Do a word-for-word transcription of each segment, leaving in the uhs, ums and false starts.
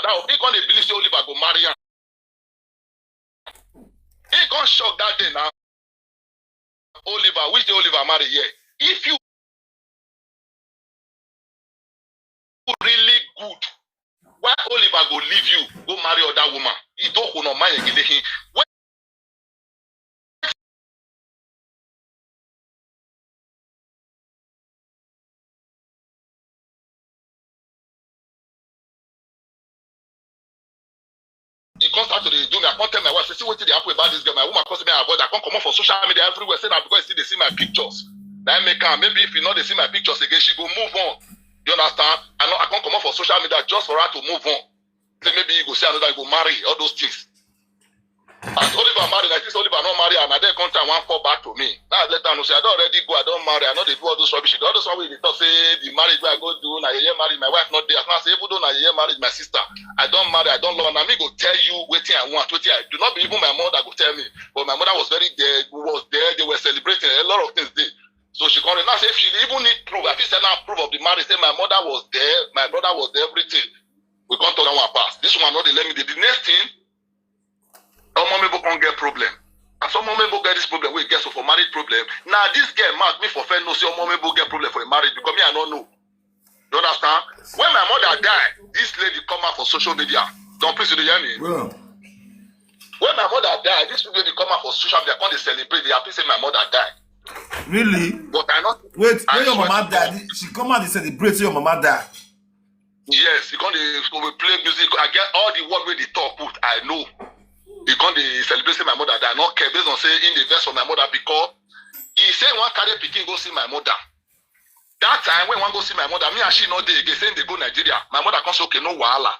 Now, he come dey believe say Oliver go marry am. He come shock that day now. Oliver, which day Oliver marry here? If you really good, why Oliver go leave you, go marry other woman? He don't know my. When he come start to dey do me. I come tell my wife, say, "See wetin dey happen about this girl." My woman come say me avoid. I come comot for social media everywhere. Say na because he still dey see my pictures. Na him make am. Maybe if you no dey see my pictures again, she go move on. You understand? I know I come comot for social media just for her to move on. Say maybe he go see another, he go marry, all those things. As Oliver marry, like this Oliver no marry, and I then come time one fall back to me. Now I let her know say I don't already go, I don't marry, I know they do all those rubbish. All those one wey dey talk say the marriage wey I go do, na yeye marriage, my wife not there. As I say, even though na yeye marriage, my sister, I don't marry, I don't love. And me go tell you wetin I want, wetin I do. Not be even my mother go tell me, but my mother was very there, was there. They were celebrating a lot of things there. So she come now say if she even need proof, I fit send her proof of the marriage. Say my mother was there, my brother was there, everything. We come talk that one pass. This one not dey let me dey. The next thing, Omomebo come get problem. As Omomebo get this problem, we get so for married problem. Now this girl mad me for fair no say Omomebo get problem for a marriage because me I don't know. You understand? When my mother die, this lady come out for social media. Don't please you dey hear me? Well, When my mother die, this lady come out for social media, come dey celebrate, they happy say my mother die. Really? But I not Wait, I when your swear mama to die, God. she come out and say the break say your mama die. Yes, he come dey so we play music. I get all the word wey dey talk put. I know. He come dey celebrate say my mother die. I no care based on say in the verse for my mother because he say he wan carry pikin go see my mother. That time when he wan go see my mother, me and she no dey again. Say he dey go Nigeria. My mother come say okay, no wahala.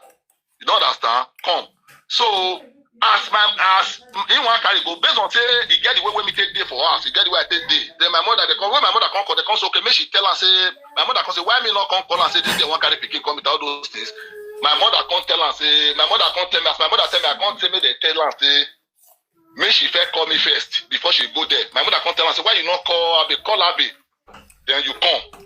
You don't understand? Come. So as my as he wan carry go based on say he get the way wey me take dey for house, he get the way I take dey. Then my mother dey come when my mother come call, they come say okay, make she tell her say my mother come say why me not come call and say this girl wan carry pikin come with all those things. My mother come tell her say my mother come tell me as my mother tell me I come say make they tell her say make she first call me first before she go there. My mother come tell her say why you not call Abe, call Abe, then you come.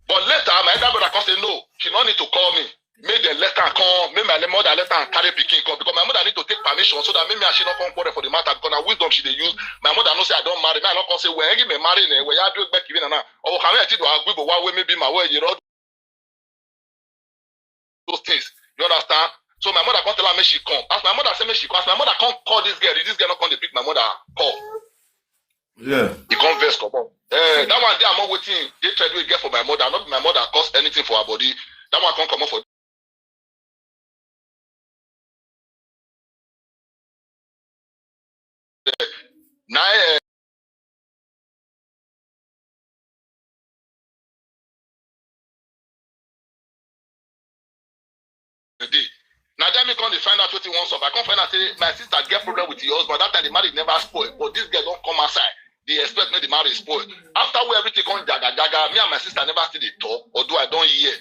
But later my elder brother come say no, she no need to call me. Make dem let am come. Make my mother let am carry pikin come because my mother need to take permission so that make me and she no come quarrel for the matter because na wisdom she dey use. My mother know say I don marry. Me I no come say well, give me marry ne. Well, ya do back even na. Oh, can we do a good one way maybe my way you know those things. You understand? So my mother come tell her make she come. As my mother say make she come, as my mother come call this girl, this girl not come dey pick my mother call. Yeah. He come vex comot. Eh, that one dey among wetin dey try do get for my mother. Not be my mother cause anything for her body. That one come comot for na eh, dey. Na there me come dey find out wetin wan sup. I come find out say my sister get problem with her husband. That time the marriage never spoil, but this girl don come outside. They expect make the marriage spoil. After we everything come jaga jaga, me and my sister never still dey talk. Although I don hear,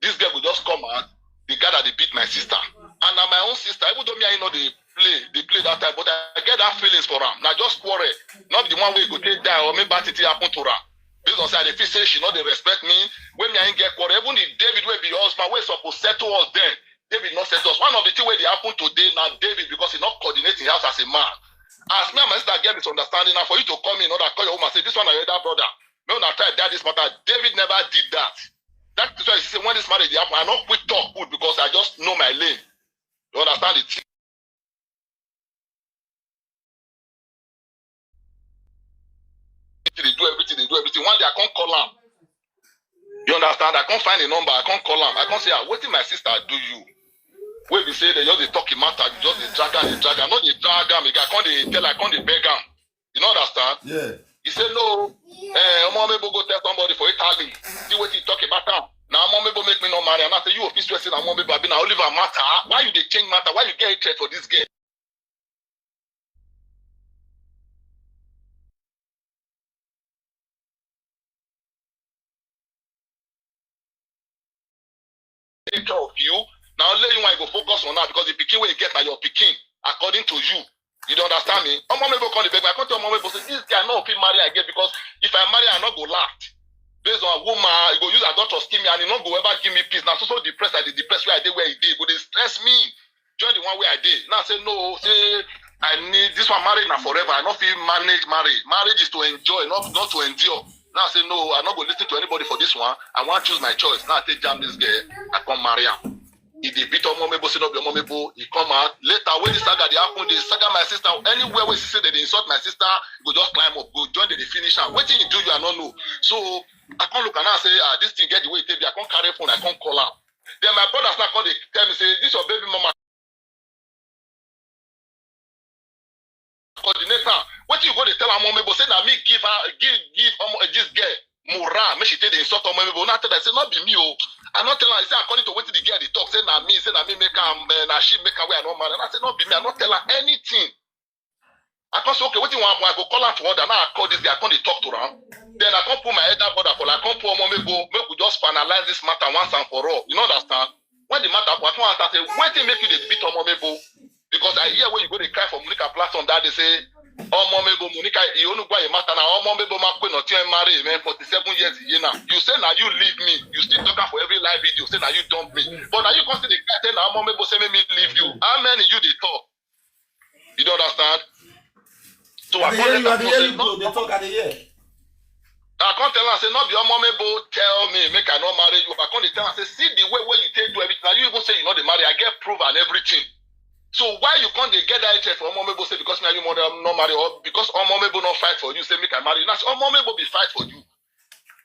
this girl go just come out. The guy that dey beat my sister, and na my own sister. Even though me and you no dey play, dey play that time, but I get that feelings for am. Na just quarrel, not the one wey go take die or make bad thing happen to am. Based on say I dey feel say she no dey respect me. When me and him get quarrel, even the David wey be husband wey suppose settle us then, David no settle us. One of the thing wey dey happen today na David because he no coordinate him house as a man. As me and my sister get misunderstanding now for you to come in order call your woman say this one na your elder brother. Make una try die this matter. David never did that. That is why you see say when this marriage dey happen, I no quick talk good because I just know my lane. You understand the thing? They do everything, they do everything. One day I can't call am. You understand? I can't find a number. I can't call am. I can't say, ah, wetin my sister do you? Wey be say they just dey talk him matter, you just dey drag am, dey drag am, not dey drag am. I can't dey tell, I can't dey beg am. You know understand? Yeah. He say no. Eh, Omomebo go tell somebody for Italy. See what he talk about am. Now Omomebo make me no marry. And I say you office person Omomebo abi na Oliver matter. Why you dey change matter? Why you get hatred for this girl? Take care of you. Now only you want go focus on that because the pikin wey you get na your pikin according to you. You don't understand me? Omomebo come dey beg me. I come tell Omomebo say this guy no fit marry again because if I marry, I no go laugh. based on woman, e go use adulterous kill me and e no go ever give me peace. Na so so depressed I dey depressed where I dey, where e dey, e go dey stress me. Join the one where I dey. Now say no, say I need this one, marriage na forever. I no fit manage marriage. Marriage is to enjoy, not not to endure. Now say no, I no go listen to anybody for this one. I wan choose my choice. Now I take jam this girl. I come marry am. He dey beat Omomebo, say no be Omomebo. He come out later when the saga dey happen, dey saga my sister. Anywhere wey see say they dey insult my sister, he go just climb up, go join, they dey finish am. Wetin he do you, I no know. So I come look and I say, ah, this thing get the way it take be. I come carry phone, I come call am. Then my brothers now come dey tell me say, this your baby mama coordinator. Wetin you go dey tell am, Omomebo? Say na me give her, give give Omo, this girl morale, make she take dey insult Omomebo. Now I tell her say no be me o. I no tell her. I say according to wetin the girl dey talk, say na me, say na me make am, eh, na she make am wey I no marry. And I say no be me. I no tell her anything. I come say okay, wetin wan happen? I go call am to order. Now I call this girl, I come dey talk to am. Then I come put my elder brother for, I come put Omomebo, make we just finalize this matter once and for all. You no understand? When the matter happen, I come ask am say wetin make you dey beat Omomebo? Because I hear when you go dey cry for Monica platform that day say Omomebo, Monica, e onugwa e matter na Omomebo ma kwe no tien marry man forty-seven years ye na. You say na you leave me. You still talk am for every live video. Say na you dump me. But na you come still dey cry say na Omomebo say make me leave you. How many you dey talk? You don't understand? So I come let am know say no. I come tell am say no be Omomebo tell me make I no marry you. I come dey tell am say see the way wey you take do everything. Now you even say you no dey marry. I get proof and everything. So why you come dey get that hatred for Omomebo say because me and you mother no marry, or because Omomebo no fight for you say make I marry you? Now say Omomebo be fight for you.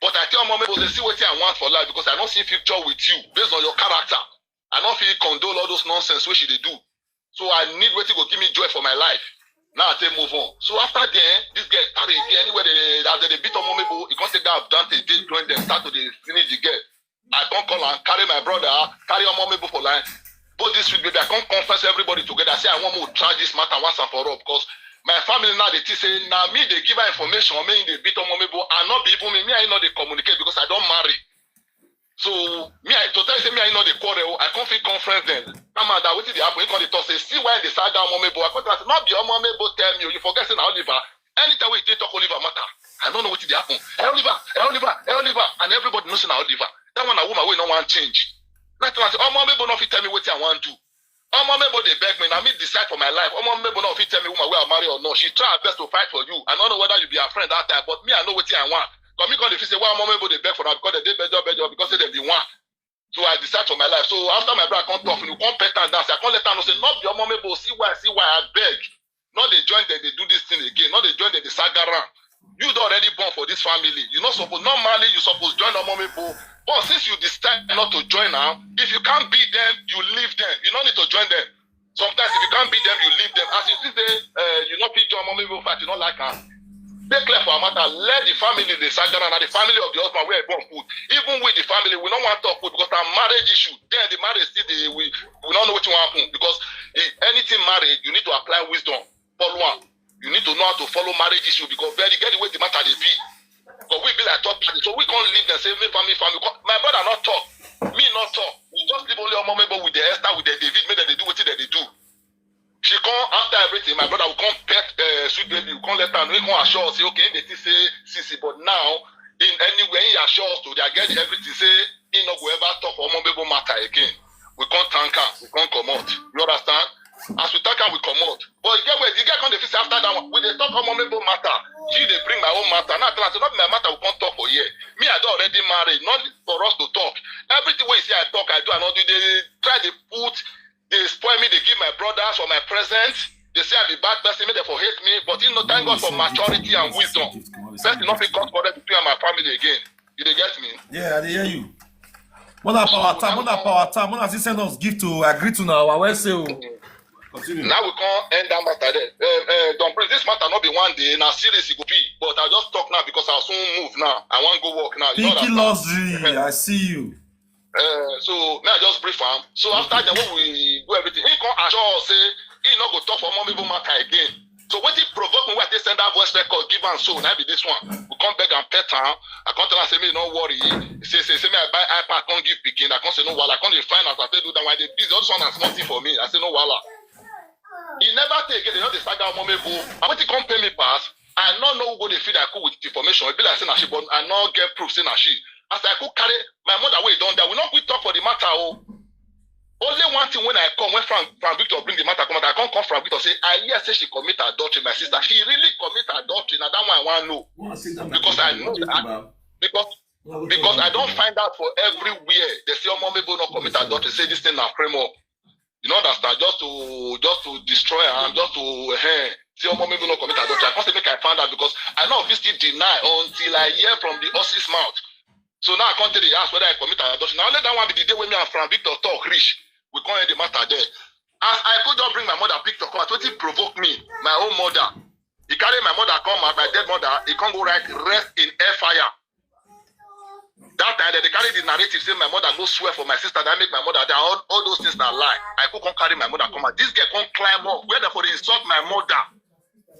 But I tell Omomebo say see wetin I want for life because I no see future with you based on your character. I no fit condole all those nonsense wey she dey do. So I need wetin go give me joy for my life. Now I take move on. So after then, this girl carry again anywhere they as they dey beat Omomebo, he come take that advantage, they join them, start to dey finish the girl. I come call am, carry my brother, carry Omomebo for line. Both this sweet baby, I come confess everybody together. Say I want more trash this matter once and for all because my family now they think say na me they give her information, me they beat Omomebo, and not be even me. Me I no dey communicate because I don't marry. So me I to tell you say me I no dey quarrel. I come fit conference them. Come on, that wetin dey happen. He come dey talk say see why they sat down Omomebo. I come tell am say no be Omomebo tell me o. You forget say na Oliver. Anytime we dey talk Oliver matter, I no know wetin dey happen. Eh, Oliver, eh, Oliver, eh, Oliver, and everybody know say na Oliver. That one na woman wey no wan change. Na tell am say Omomebo no fit tell me wetin I wan do. Omomebo dey beg me, na me decide for my life. Omomebo no fit tell me woman wey I marry or not. She try her best to fight for you. I no know whether you be her friend that time, but me I know wetin I want. But me come dey feel say why Omomebo dey beg for am because they dey bejo bejo because say dem be one. So I decide for my life. So after my brother come talk, you come pet and dance. I come let am know say no be Omomebo. See why, see why I beg. No dey join them, they do this thing again. No dey join them, they saga around. You don already born for this family. You not suppose normally you suppose join Omomebo. But since you decide not to join now, if you can't beat them, you leave them. You no need to join them. Sometimes if you can't beat them, you leave them. As you see say uh, you no fit join Omomebo fight, you no like am. Dey clear for a matter. Let the family dey saga around. Na the family of the husband wey born put. Even with the family, we no wan talk put because na marriage issue. Then the marriage still dey we we no know wetin wan happen because the, anything marriage you need to apply wisdom. Follow am. You need to know how to follow marriage issue because very get the way the matter dey be. But we be like third party, so we come leave them say make family family. Come, my brother not talk, me not talk. We just leave only Omomebo with the Esther with the David, make them dey do wetin dem dey do. She come after everything. My brother will come pet uh, sweet baby. We come let am. We come assure us say okay, they think say sissy, but now in anywhere he assure us to, they get everything. Say he no go ever talk for Omomebo matter again. We come thank am. We come comot. You understand? As we thank am, we comot. But you get where you get come the fix after that one. We dey talk Omomebo matter. She dey bring my own matter. Now I tell her say not my matter. We come talk for here. Me I don already married. Not for us to talk. Everything wey you see I talk, I do. I no do. They try dey put, they spoil me. They give my brothers for my present. They say I be bad person. Make them for hate me. But you know, thank God for maturity and wisdom. Person no fit come quarrel between my family again. You dey get me? Yeah, I dey hear you. More than power time, more than power time. More than send us gift to agree to now. I will say, oh. Continue. Now we can't end that matter there. Uh, uh, Don Prince, this matter not be one day. Now serious it go be. But I just talk now because I'll soon move now. I want go work now. You know Pinky that now. Luxury, I see you. Uh, so now I just brief am. So after that, when we do everything, he come assure us say he not go talk for Omomebo matter again. So wetin provoke me wey I take send that voice record give am so na be this one. We come beg am pet am. I come tell am say make e no worry. He say say say make I buy iPad come give pikin. I come say no wahala. I come dey find as I take do that one. I dey busy. All this one na small thing for me. I say no wahala. He never take again. They just dey saga Omomebo. And wetin come pay me pass? I no know who go dey feed Aiku with information. E be like say na she, but I no get proof say na she. As Aiku carry my mother wey don die, we no quick talk for the matter o. Only one thing, when I come, when Frank, Frank Victor bring the matter come out, I come call Frank Victor say, "I hear say she commit adultery, my sister. She really commit adultery. Na that one I wan know." Because I know that, because, because I don find out for everywhere. They say Omomebo no commit adultery. Say this thing na frame up. You no understand? Just to, just to destroy am, just to, eh, say Omomebo no commit adultery. I come say make I find out, because I no fit still deny until I hear from the horse's mouth. So now I come tell the house whether I commit adultery. Now let that one be the day when me and Frank Victor talk reach. We come end the matter there. As I could just bring my mother picture come out, wetin provoke me, my own mother. He carry my mother come out, my dead mother. He come go write rest in hellfire. That time they carry the narrative say my mother go swear for my sister, that make my mother die. All, all those things na lie. I could come carry my mother come out. This girl come climb up where they for insult my mother.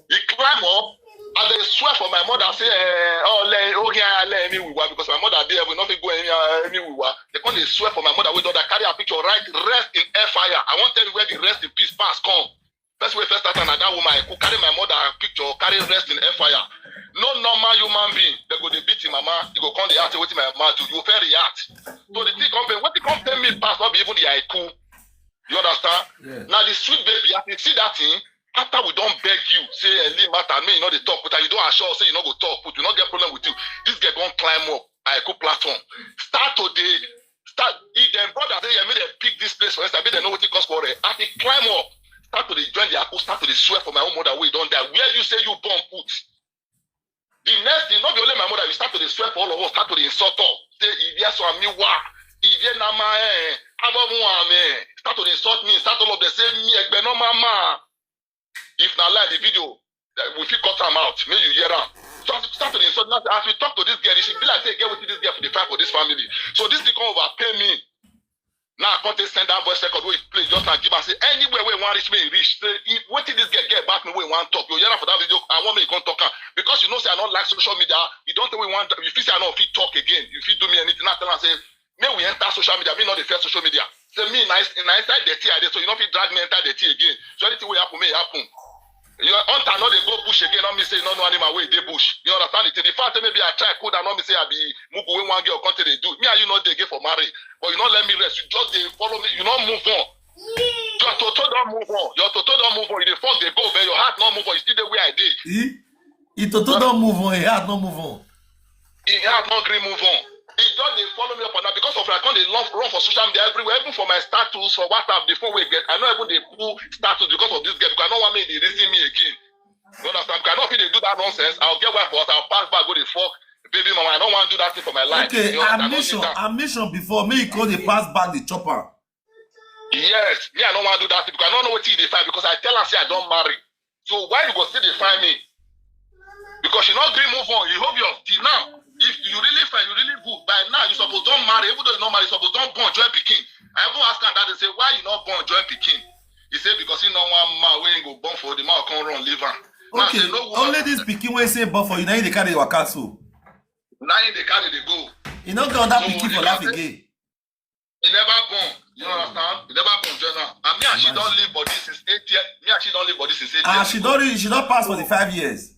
He climb up. As they swear for my mother, say, eh, "Oh, let, oh, yeah, let me wiwa," because my mother there will not go any, uh, any wiwa. They come, they swear for my mother. We don't carry a picture, right? Rest in hellfire. I want to tell you where the rest in peace pass come. First way, first time, and that woman, I could carry my mother picture, carry rest in hellfire. No normal human being, they go, they beat him, mama. You go come, they ask you what my mama do. You fair react. So the thing come, what the come tell me pass, not be even the Aiku. You understand? Yeah. Now the sweet baby, I can see that thing. After we don't beg you, say a little matter, me, you know, they talk, but you don't assure, say you not go talk, but you not get problem with you. This girl gonna climb up, I could platform. Start today, start. If them brother say, "Yeah, me they pick this place for instance, me they know what it cost for it." As they climb up, start to dey join the Aiku, start to dey swear for my own mother, we don't die. Where you say you born put? The next thing, not be only my mother, you start to dey swear for all of us, start to dey insult her. Say, "If yes, so me wa, if yes, na my, eh, above one, eh." Start to dey insult me, start all of them, say me, egbe no mama. If na lie, the video, eh, we fit cut am out, make you hear am. So as you start to dey insult, now as we talk to this girl, she be like say, "Get wetin this girl for the fight for this family." So this thing come overpay me. Now I come take send that voice record wey play just now, give am say anywhere wey wan reach me, e reach. Say if wetin this girl get about me wey wan talk, you hear am for that video. I want me come talk am because you know say I no like social media. You don't think we want, you feel say I no fit talk again. You fit do me anything. Now tell am say, "Make we enter social media. Me not the first social media." Say me nice, na inside dirty I dey, so you no fit drag me enter dirty again. So anything wey happen, may happen. Your hunter no dey go bush again, not me say no, no animal wey dey bush. You understand it? The fact that maybe I try cool down, not me say I be mugu wey one girl come take dey do. Me and you not dey again for marry, but you not let me rest. You just dey follow me. You not move on. Your toto don't move on. Your toto don't move on. You dey force dey go, but your heart not move on. You still dey where I dey. He, he toto don't move on. He heart not move on. He heart not gree move on. He just dey follow me up and down because of I come dey run, run for social media everywhere, even for my status for WhatsApp. The phone wey get, I no even dey pull status because of this girl. Because I no want make they reason me again. You understand? Because I no fit dey do that nonsense. I'll get wife for us. I'll pass back go the fuck baby mama. I don't want to do that thing for my life. Okay, you understand? I don't need admission, that. Admission before me, he call the pass back the chopper. Yes, me, I don't want to do that thing because I don't know what they find because I tell her say I don't marry. So why you go still dey find me? Because she not gree move on. You hope you're still now. If you really find, you really good. By now, you suppose don't marry. Even though you not marry, you suppose don't born, join pikin. I even ask her that and say, "Why you not born, join pikin?" He said, "Because he no one man wey go born for the man come run, leave am." Now, okay, say, no woman. Only this pikin wey say born for you, now you dey carry your castle. Now you dey carry the go. You no get other so pikin for life again. He never born. You understand? He never born, join now. And me and she don't live body since eight years. Me and she don't live body since eight years. Ah, she don't, she don't pass for the five years.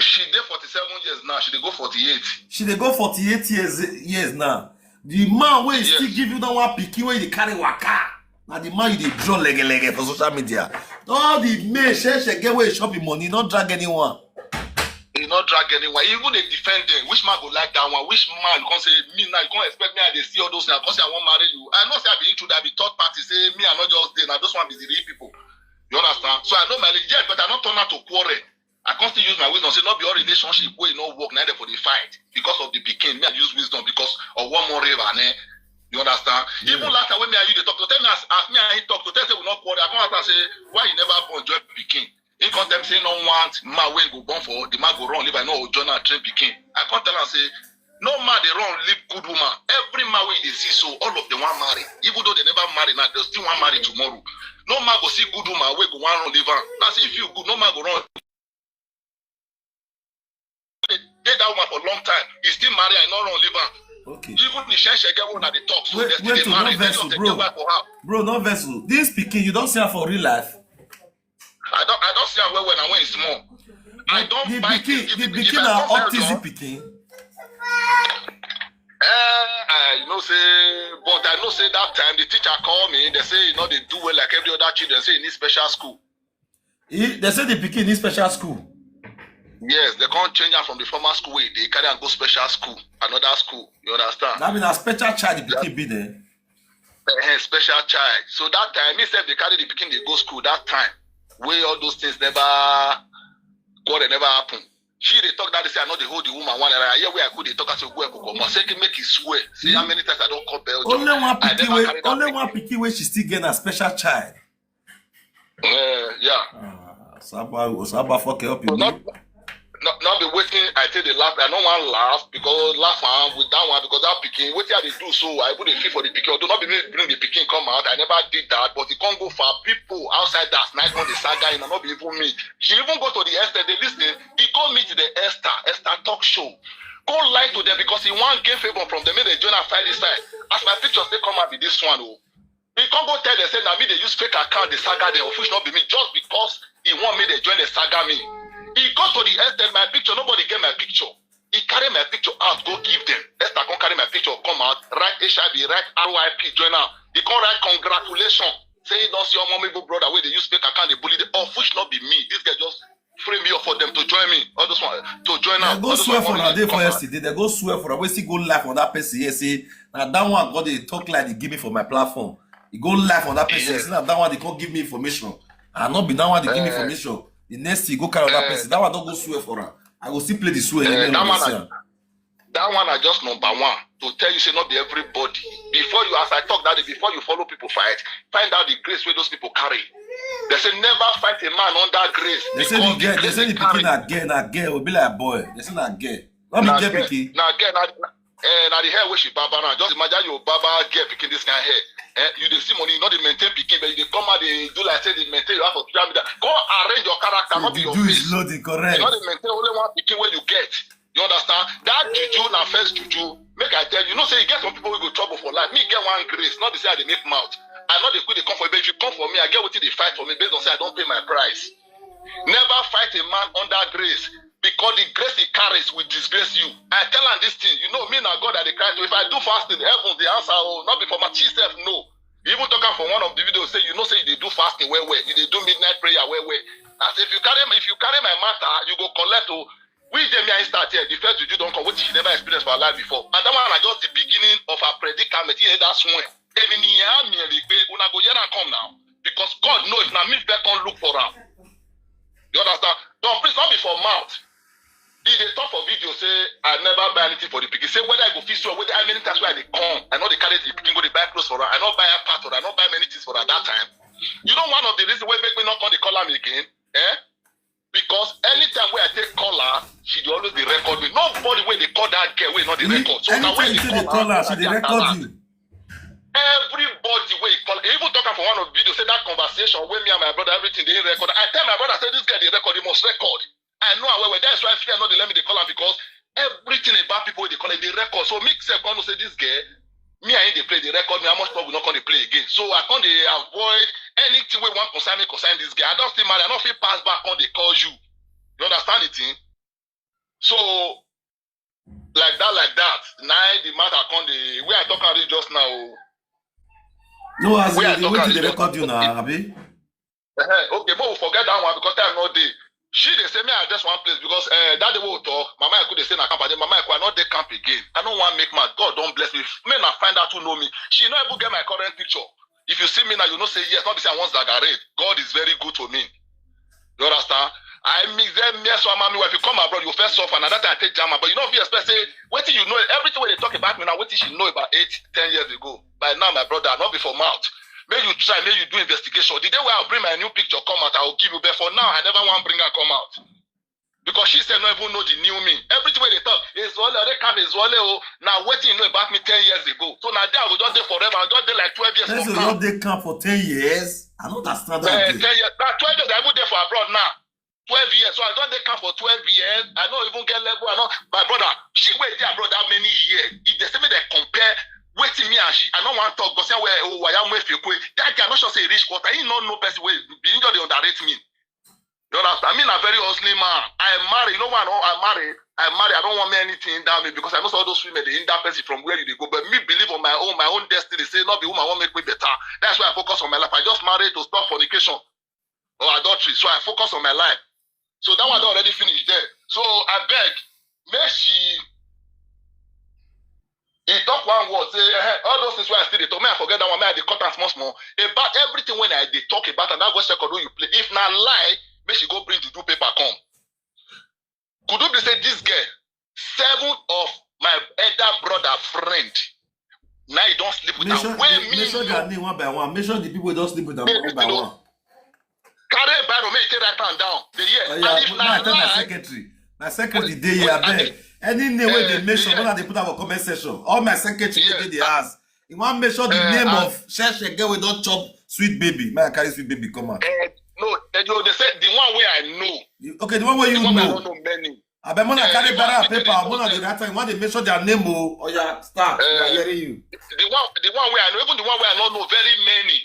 She dey forty-seven years now. She dey go forty-eight. She dey go forty-eight years, years now. The man wey still give you that one pikin wey you dey carry waka. Now the man you dey draw lege lege for social media. All the men share share get wey chop him money, not drag anyone. He not drag anyone. He even dey defend them. Which man go like that one? Which man come say me now? You come expect me? I dey see all those things. I come say I won't marry you. I know say I be into that. Be third party. Say me, I not just there. Now those one be the real people. You understand? So I know my legit, but I not turn out to quarrel. I can't still use my wisdom. Say not be all relationship wey no work. Neither for the fight because of the pikin. Me, I use wisdom because of one more river. Eh? You understand? Yeah. Even last time when me and you dey talk, to tell me as, as me and he talk, to tell say we not quarrel. I come ask am say why you never born join pikin. He come tell me say no want man wey go born for the man go run leave. I know join and train pikin. I come tell am say no man dey run leave good woman. Every man wey you dey see so, all of them want marry. Even though they never marry now, they still want marry tomorrow. No man go see good woman wey go want run leave am. Now see if you good, no man go run. Dey that woman for long time. He still marry, I no run leave am. Okay. Even the sheshe get one at the top. So wait, they still wait, marry. No vessel, bro. Bro, no vessel. This pikin, you don't see her for real life. I don't, I don't see her well when I went small. I don't The buy pikin, gift. the If pikin I na come very autism young, pikin. Eh, I know say, but I know say that time the teacher call me. They say you know they do well like every other children. Say you need special school. He, they say the pikin need special school. Yes, they can't change her from the former school way. They carry and go special school, another school. You understand? That means a special child the pikin be there. Eh, special child. So that time, he said they carry the pikin, they go school. That time, where all those things never, quarrel never happen. She they talk that they say I know they hold the woman one and I hear where I could they talk as a go come. Say make he swear. See how many times I don't call Belgium. Only one I pikin never wey carry that only pikin. One pikin wey she still get na special child. Eh, yeah. Ah, Saba, Saba fuck help you. Not, not, not be waiting. I take the laugh. I don't want laugh because laugh am with that one because that pikin. What I they do so I would feel for the pikin. Although not be me bring the pikin come out. I never did that. But it can't go for people outside that night when the saga in and not be even me. She even go to the Esther. They listen. He go meet the Esther. Esther talk show. Go lie to them because he want gain favor from them. Make they join and fight this side. As my pictures they come out with this one. Oh. He can't go tell them say now me they use fake account the saga them of which not be me just because he want me they join the saga me. He go to the Esther my picture nobody get my picture. He carry my picture out go give them. Esther come carry my picture come out write H I V write R I P join am. He come write congratulations. Say he don't see your mommy brother where they use fake account they bully them of which not be me. This guy just frame me up for them to join me. All those one to join They am. Go All those swear one for come that day come for out. Yesterday. They go swear for that. We still go live on that person here. Say now that one God they talk like they give me for my platform. He go live on that person. Yeah. Say now that one they can't give me information. I not be that one they give me Eh, information. The next thing go carry on that eh, person. That one don't go swear for her. I go still play the swear. eh, Let me that one, see I, am. that one are just number one to tell you say not be everybody. Before you, as I talk that day, before you follow people fight, find out the grace where those people carry. They say never fight a man under grace. They say the Because the girl, they grace say he the carry. Pikin na girl, na girl will be like boy. They say na girl. Not be Now girl get, pikin. now get, now, eh, now the hair where she barber now. Just imagine your barber get picking this kind of hair. Eh, you they see money, you know they maintain picking, but you they come out they do like say they maintain your house for social media. Go arrange your character, not be The your juju is face. loaded, You correct. know they maintain only one picking where you get. You understand? That juju na first juju. Make I tell you, you know say you get some people who go trouble for life. Me get one grace, not be say I dey make mouth. I know they could they come for you, but if you come for me, I get what they fight for me based on say I don't pay my price. Never fight a man under grace because the grace he carries will disgrace you. I tell him this thing, you know me now God that they cry to. If I do fasting, heaven the answer oh, not before my chief self no. He even talk am for one of the videos say you know say you dey do fasting well well, you dey do midnight prayer well well. As if you carry if you carry my matter, you go collect oh. We dey me I start here. The first juju don't come, which she never experienced for her life before. And that one na just the beginning of her predicament. He that's one. Èmi nìyẹn á mi ẹ̀ lè gbé una go hear am come now because God know if na me fẹ́ come look for am. You understand? Don please not be for mouth. He dey talk for video say I never buy anything for the pikin. Say whether I go fit swear whether how many times wey I dey come, I no dey carry the pikin go dey buy clothes for her. I no buy her part for her. I no buy many things for her that time. You know one of the reasons wey make me not come dey call am again? Eh? Because anytime wey I take call her, she dey always dey record me. Nobody wey dey call that girl wey no dey record. So na when Anytime they you say they call call her, her, she I dey dey record alert. You. Everybody wey call, he even talk am for one of the video say that conversation wey me and my brother everything dey record. I tell my brother say this girl dey record, he must record. I know am well well. That's why fear no dey let me dey call am because everything about people wey dey call am dey record. So make sef come know say this girl, me and him dey play, dey record me. How much more we no come dey play again? So I come dey avoid anything wey wan concern me concern this girl. I don still marry. I no fit pass back come dey call you. You understand the thing? So like that, like that. Now the matter come dey where I talk am reach just now. Oh. No, as Where I the talk way am to reach dey just record you now, abi. Eh, okay, but we forget that one because time no dey. She dey say me I just one place because uh, that day we talk, Mama Eku dey say na camp, I dey Mama Eku I no dey camp again. I no wan make mad. God don bless me. Me na find out who know me. She no even get my current picture. If you see me now, you know say yes, not be say I wan zagarate. God is very good to me. You understand? I mean, say me so my wife, you come abroad, you first suffer, and that time I take jam, but you know if you expect say wetin you know, everything wey they talk about me now, wetin she know about eight, ten years ago. By now, my brother, not be for mouth. Make you try, make you do investigation. The day where I bring my new picture come out, I will give you. But for now, I never want bring her come out because she said not even know the new me. Everything wey they talk is Wale, they come is Wale. Oh, now wetin you know about me ten years ago. So now there I will just dey forever. I just dey like twelve years Person for wey camp. Dey camp for ten years. I no understand that. Eh, Day. ten years. Now twelve years I even dey for abroad now. Twelve years. So I don dey camp for twelve years. I no even get level. I no, my brother, she wey dey abroad that many years. If they say me they compare wetin me and she, I no wan talk. But say where oh why am wey fake way. That guy I no sure say he reach quarter. He no know person wey be injured dey underrate me. You understand? Me na very hustling man. I marry. You know why I, know I marry? I marry. I don't want me anything in that me because I know all those women they in that person from where you dey go. But me believe on my own, my own destiny. Say not be woman won't make me better. That's why I focus on my life. I just married to stop fornication or adultery. So I focus on my life. So that one don already finish there. So I beg, make she he talk one word, say eh, all those things where I still dey talk. Me, I forget that one. Me, I dey cut am small small. About everything when I dey talk about and that voice record wey you play. If na lie, make she go bring juju paper come. Could you be say this girl, seven of my elder brother friend, now you don't sleep with Make her. sure, When make me make sure know, their name one by one. Make sure the people wey don sleep with them Make one me by know. one. Carry a Bible, make you take write am down. The year. Oh, And yeah, if no, na I tell my lie, secretary. My secretary wait, dey here, wait, I abeg. think, Any name wey eh, dey mention, yeah, make una dey put am for comment section. All my secretary wey yeah. dey the house. You wan make sure the Eh, name I, of Sheshe girl wey don chop sweet baby. Make I carry sweet baby come out. eh, no, eh, you dey say the one wey I know. You, okay, the one wey The you one wey I know. don't know many. Abeg, make una Eh, carry the one barra wey paper. dey Make know una dey them. write am. You wan dey make sure their name o. Oh yeah, start. We are Eh, hearing you. the one, the one wey I know, even the one wey I no know very many.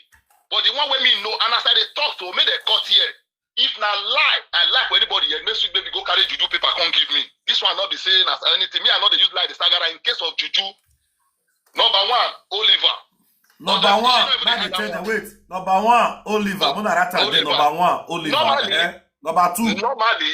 But the one wey me know, and as I dey talk to, make dem cut here. If na lie, I lie for anybody here. Make sweet baby go carry juju paper come give me. This one not be saying as anything. Me, I know they use lie the sagara in case of juju. Number one, Oliver. Number Although she one, no even man, dey dey tell under them. one. Wait, number one, Oliver. Make una write am there. Oliver. Number one, Oliver. Normally, Eh? Number two. normally,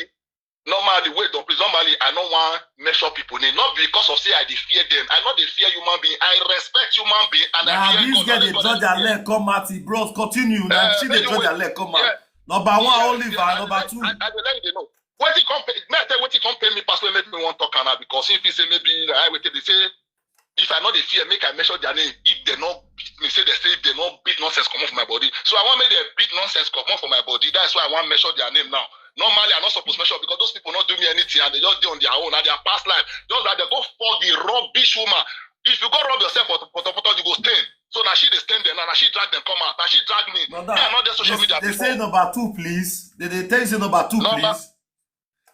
normally, wait, don't please. Normally, I no wan measure people name. Not because of say I dey fear them. I no dey fear human being. I respect human being and I Na fear this God. girl I dey dey God draw I their fear. leg come out. Bros, continue. Na Eh, she dey make you draw wait. Their leg come out. Yeah. Number one, Yes, Oliver. yes, I Number dey, two. I, I dey let you know. Wetin come pay, me I tell you wetin come pay me pass wey make me wan talk am na because if he say maybe na I wait till they say if I no dey fear make I measure their name if they no beat me say they say if they no beat nonsense comot for my body so I wan make them beat nonsense comot for my body that's why I wan measure their name now normally I no suppose measure because those people no do me anything and they just dey on their own and their past life just like they go fuck the rubbish woman if you go rub yourself for potopoto you go stain so na she dey stain them now na she drag them come out na she drag me Brother, me I no dey social they, media they before. Say number two, please. They, they tell you say number two, Number please.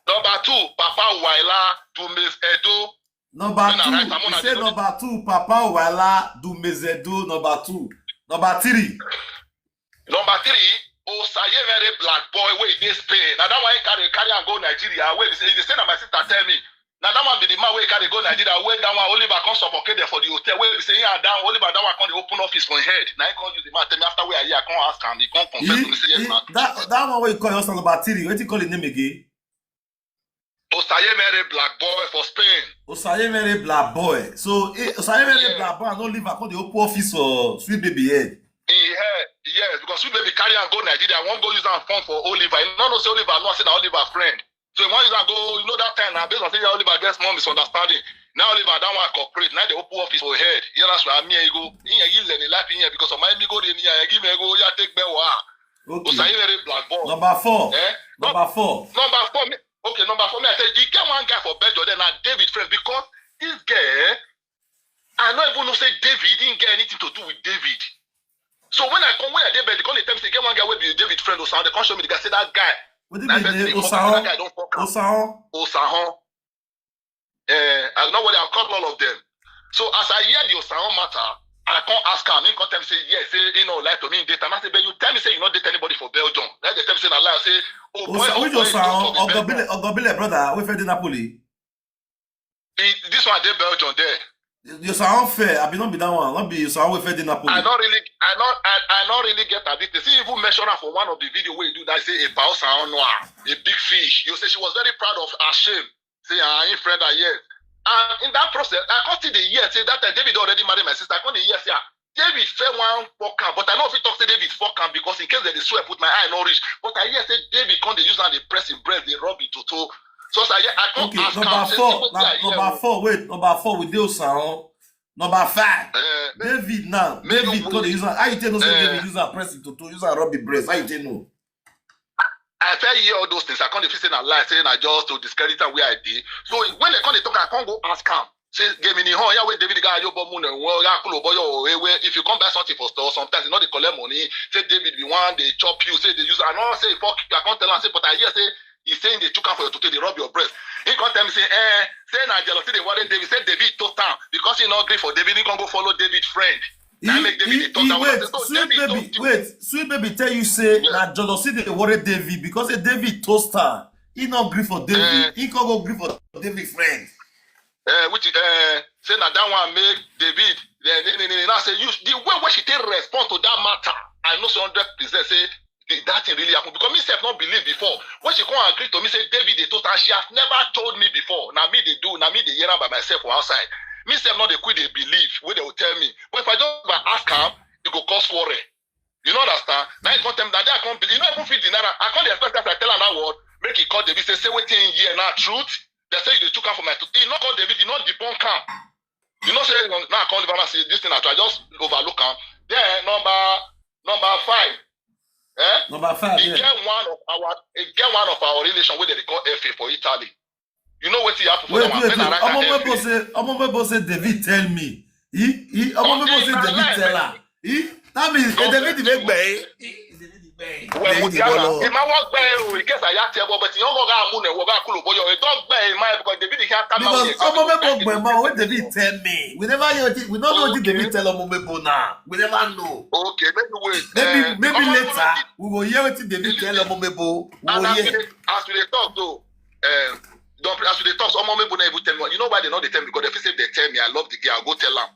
Number two, Papa Waila, Dumez Edo. Number When I two, write am, he una say dey know. Number two, Papa Wala, Dumezedo, number two. Number three. Number three, Osayemere Black Boy, wey dey Spain. Na that one he carry carry am go Nigeria. Wey be say, he dey say na my sister tell me. Na that one be the man wey carry go Nigeria. Wey that one Oliver come suffocate there for the hotel. Wey be say he and that Oliver that one come dey open office for him head. Na he come use the man tell me after wey I hear, I come ask am. He come confess He, to me say yes he, na. that, that one wey you call yourself number three, what you call the name again? Osayemere Black Boy for Spain. Osayemere Black Boy. So eh, Osayemere Yeah. Black Boy, I don't leave. I call the open office for Sweet Baby Head. He head, yes, because Sweet Baby carry am go Nigeria. I wan go use am form for Oliver. You no know say Oliver know say na Oliver friend. So he wan use am go. You know that time na based on say Oliver get small misunderstanding. Now Oliver that one cooperate. Now they open office for head. You know so me he go. He he learn a life in here because of my amigo dey near. Give me go. Yeah, take back wa. Okay. Osayemere Black Boy. Number four. Eh? Number four. Number four, me, okay, number four, me, I tell you, he get one guy for Belgium, then na David friend because this guy, eh, I no even know say David didn't get anything to do with David. So when I come, when I dey Belgium, come dey tell me say get one guy wey be David friend or something, they come show me the guy, say that guy. What do you That mean, person eh, dey fuck, Osahon? That guy don fuck am. Osahon? Osahon. Eh, I know what I call all of them. So as I hear the Osahon matter, I come ask am. He come tell me say yes, say he no lie to me. Date am. I say, but you tell me say you no date anybody for Belgium. Like they tell me say na lie. I say, oh boy, Osa, oh which boy, Osahon? don't be Belgium. Ogobile, Ogobile brother, we fed in Napoli. He, this one dey Belgium there. The Osahon fair. I be not be that one. Not be Osahon we fed in Napoli. I don't really, I not, I, I not really get addicted. See, even mention am for one of the video wey he do that say a Osahon on no her, a big fish. You say she was very proud of her shame. Say her in friend her yes. And in that process, I can't see the year. Say that time David already married my sister. I can't the year say ah, David fair one fuck am, but I no fit talk say David fuck am because in case they dey swear put my eye no reach. But I hear say David come dey use am dey press him breast, dey rub him toto. So as I hear, I come Okay, ask number am say four. see wetin Na, I hear number o. Four. Wait, number four with the Osahon. Number five. Eh, David now. Make David you come dey use am. How you take no say Eh. David use am press him toto, use am rub him breast? How you take no? I tell you all those things. I can't feel say na lie, say na just to discredit am where I dey. So when they come dey talk, I can't go ask am. Say, give me the horn. Yeah, where David guy, you bomb moon, well, yeah, cool, boy, oh, eh, where if you come buy something for store, sometimes you know they collect money. Say David be one, they chop you. Say they use. I know say fuck you. I can't tell am. Say, but I hear say he saying they took am for your toto, they rub your breast. He can't tell me say, eh, say na jealousy they worry David. Say David toast am because he not agree for David. He can't go follow David friend. Na make David dey talk that one. Say, no, David talk. Wait, Sweet Baby tell you say na jealousy dey worry David because say David toast am. He no gree for David. He come go gree for David friend. Uh, which uh, say na that one make David. Then, then, then, then, now say you the way wey she take respond to that matter, I know say hundred percent say the, that thing really happen because me sef no believe before. When she come agree to me say David dey toast and she has never told me before. Na me dey do, na me dey hear am by myself for outside. Me sef no dey quick dey believe wey dey go tell me. But if I just ask am, e go cause quarrel. You no understand? Now you come tell me that day I come believe. You no even fit deny am. I come dey expect as I tell am that word, make e call David say, say wetin he hear na truth. They say you dey chook am for my tooth. He no call David, he no debunk am. You know say now I come leave am say this thing I try just overlook am. Then number number five. Eh? Number five. He get one of our he get one of our relation wey dem dey call F A for Italy. You know wetin happen for that one? Wait, wait, wait. Omomebo say, Omomebo say David tell me. He, he, Omomebo say David tell her. He, that means David make gbẹ. Well, Mudiana, it might work better in case I have to, but you don't go mune, we go cool boy. You don't bear in mind because David can't come out. Because Omomebo gbẹ ma, what David tell me? We never hear what we don't know what David tell Omomebo now. We never know. Okay, maybe wait. Maybe maybe later we will hear what David tell Omomebo. We will hear. As we dey talk though, um, don't as we dey talk, Omomebo never even tell me. You know why they not dey tell me? Because if they say they tell me, I love the girl, I go tell am.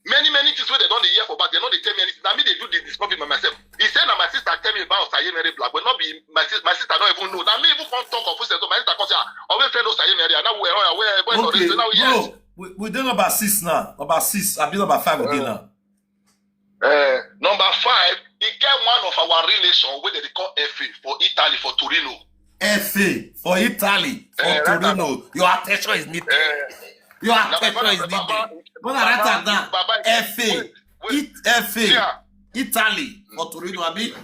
Many many things wey dem don dey hear for back, dem no dey tell me anything. Na me dey do the discovery by myself. He say na my sister tell me about Osaye Mary Black, but no be my sister. My sister no even know. Na me even come talk of who say so. My sister come say, ah, Owe friend Osaye Mary, and now we are where where where Okay, so now yes. Bro, we, we dey number six now. Number six, I be number five again now. Uh, number five, he get one of our relation wey dem dey call F A for Italy for Torino. F A for Italy for Torino. Your attention is needed. Your attention is needed. Go na write am down. F A, It- F A, Italy for Torino, abi?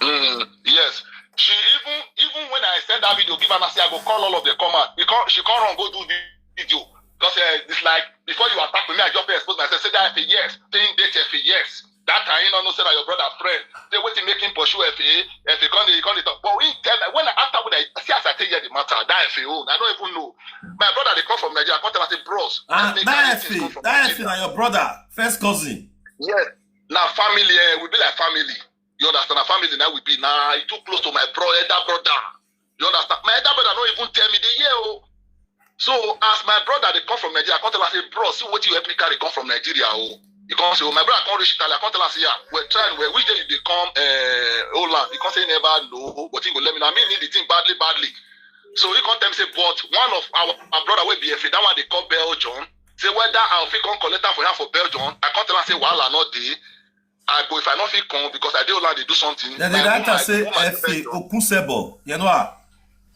Mm, yes. She even even when I send that video, give her, I say I go call all of them come out. Because she can't run go do the video. Because uh, it's like before you attack me, I just expose myself. Say that F A yes, saying date F A yes. That time you know say na your brother friend. Say wetin make him pursue F A, F A come dey come dey talk. But we tell when I after when I see as I take hear the matter, that F A own, I don't even know. My brother dey come from Nigeria, I come tell am say bros, ah, that F A, that F A na your brother, first cousin. Yes, na family, eh, we be like family. You understand? Na family now we be. Now he too close to my bro, elder brother. You understand? My elder brother no even tell me the year. Oh. So as my brother they come from Nigeria, I come tell am say, bro, see what you help me carry come from Nigeria. Oh. He come say, oh, my brother come reach Italy. I come tell am say, yeah, we're trying. Well, which day you dey come uh, Holland? He come say he never know, but he go let me know. I mean, need the thing badly, badly. So he come tell me say, but one of our, our brother will be F A. That one they call Belgium. Say whether I fit come collect am for him for Belgium. I come tell am say, wahala not dey. I go if I no fit come because I dey Holland dey do something. Then the director say F A Okusebo, you know her.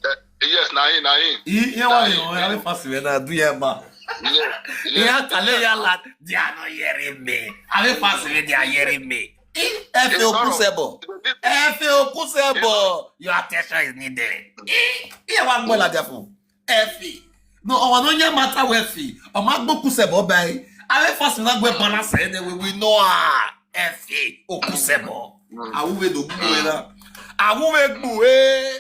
Uh, yes, na him, na him. He, he na him. How fast we na do here, ma? Yes, yes. He had Kaleya lad. They are not hearing me. How fast we they are hearing me? He, F A Okusebo. F A Okusebo. Your attention is needed. He, he one more like that. F A. No, our no nya matter with F A. Our man go Okusebo by. How fast we na go balance anyway. We know her. F A Okusebo. Awuwe do gbuwe na. Awuwe gbuwe.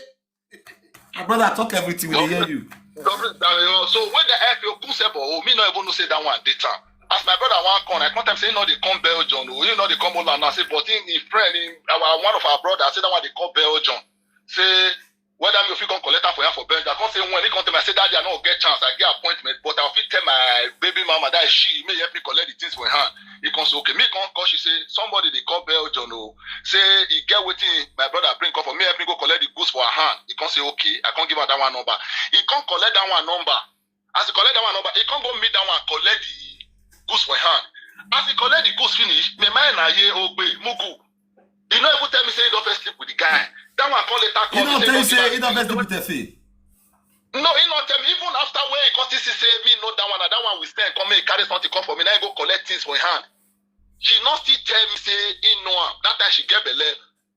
My brother talk everything we hear you. So when the F A Okusebo, oh, me no even know say that one dey town. As my brother one come, I come tell him say no dey come Belgium, oh, you know dey come Holland. I say but him, him friend, him, our one of our brothers, say that one dey come Belgium. Say whether me fit come collect am for here for Belgium. I come say when he come tell me, I say daddy, I no get chance. I get appointment, but I fit tell my baby mama that she may help me collect the things for her. He come say okay. Me come call she say somebody dey call Belgium, oh. Say he get wetin my brother bring come for me, help me go collect the goods for her hand. He come say okay. I come give her that one number. He come collect that one number. As he collect that one number, he come go meet that one, collect the goods for hand. As he collect the goods finish, me mind na ye ogbe mugu. He no even tell me say he don first sleep with the guy. That one come later come. He no tell you say he don first sleep with F A. No, he no tell me. Even after where he come still see say me know that one, and that one we stand come make he carry something come for me. Now he go collect things for him hand. She no still tell me say he know am. That time she get belle.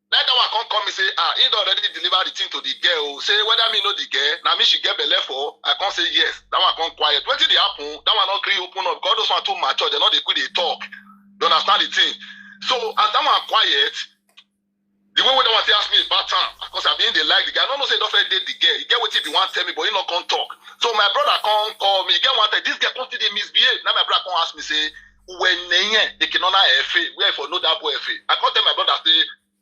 That time I come call me say, ah, he don already deliver the thing to the girl. Oh. Say whether me know the girl, now me she get belle for. I come say yes. That one come quiet. Wetin dey happen? That one no gree open up. Because those one too mature. They no dey quick dey talk. You understand the thing? So as that one quiet, the way wey that one take ask me about am, because I been dey like the guy. I no know say he don first date the girl. He get wetin he be wan tell me, but he no come talk. So my brother come call me. He get one time, this girl come still dey misbehave. Now my brother come ask me say, When they cannot Efe, where for know that boy Efe. I can't tell my brother say,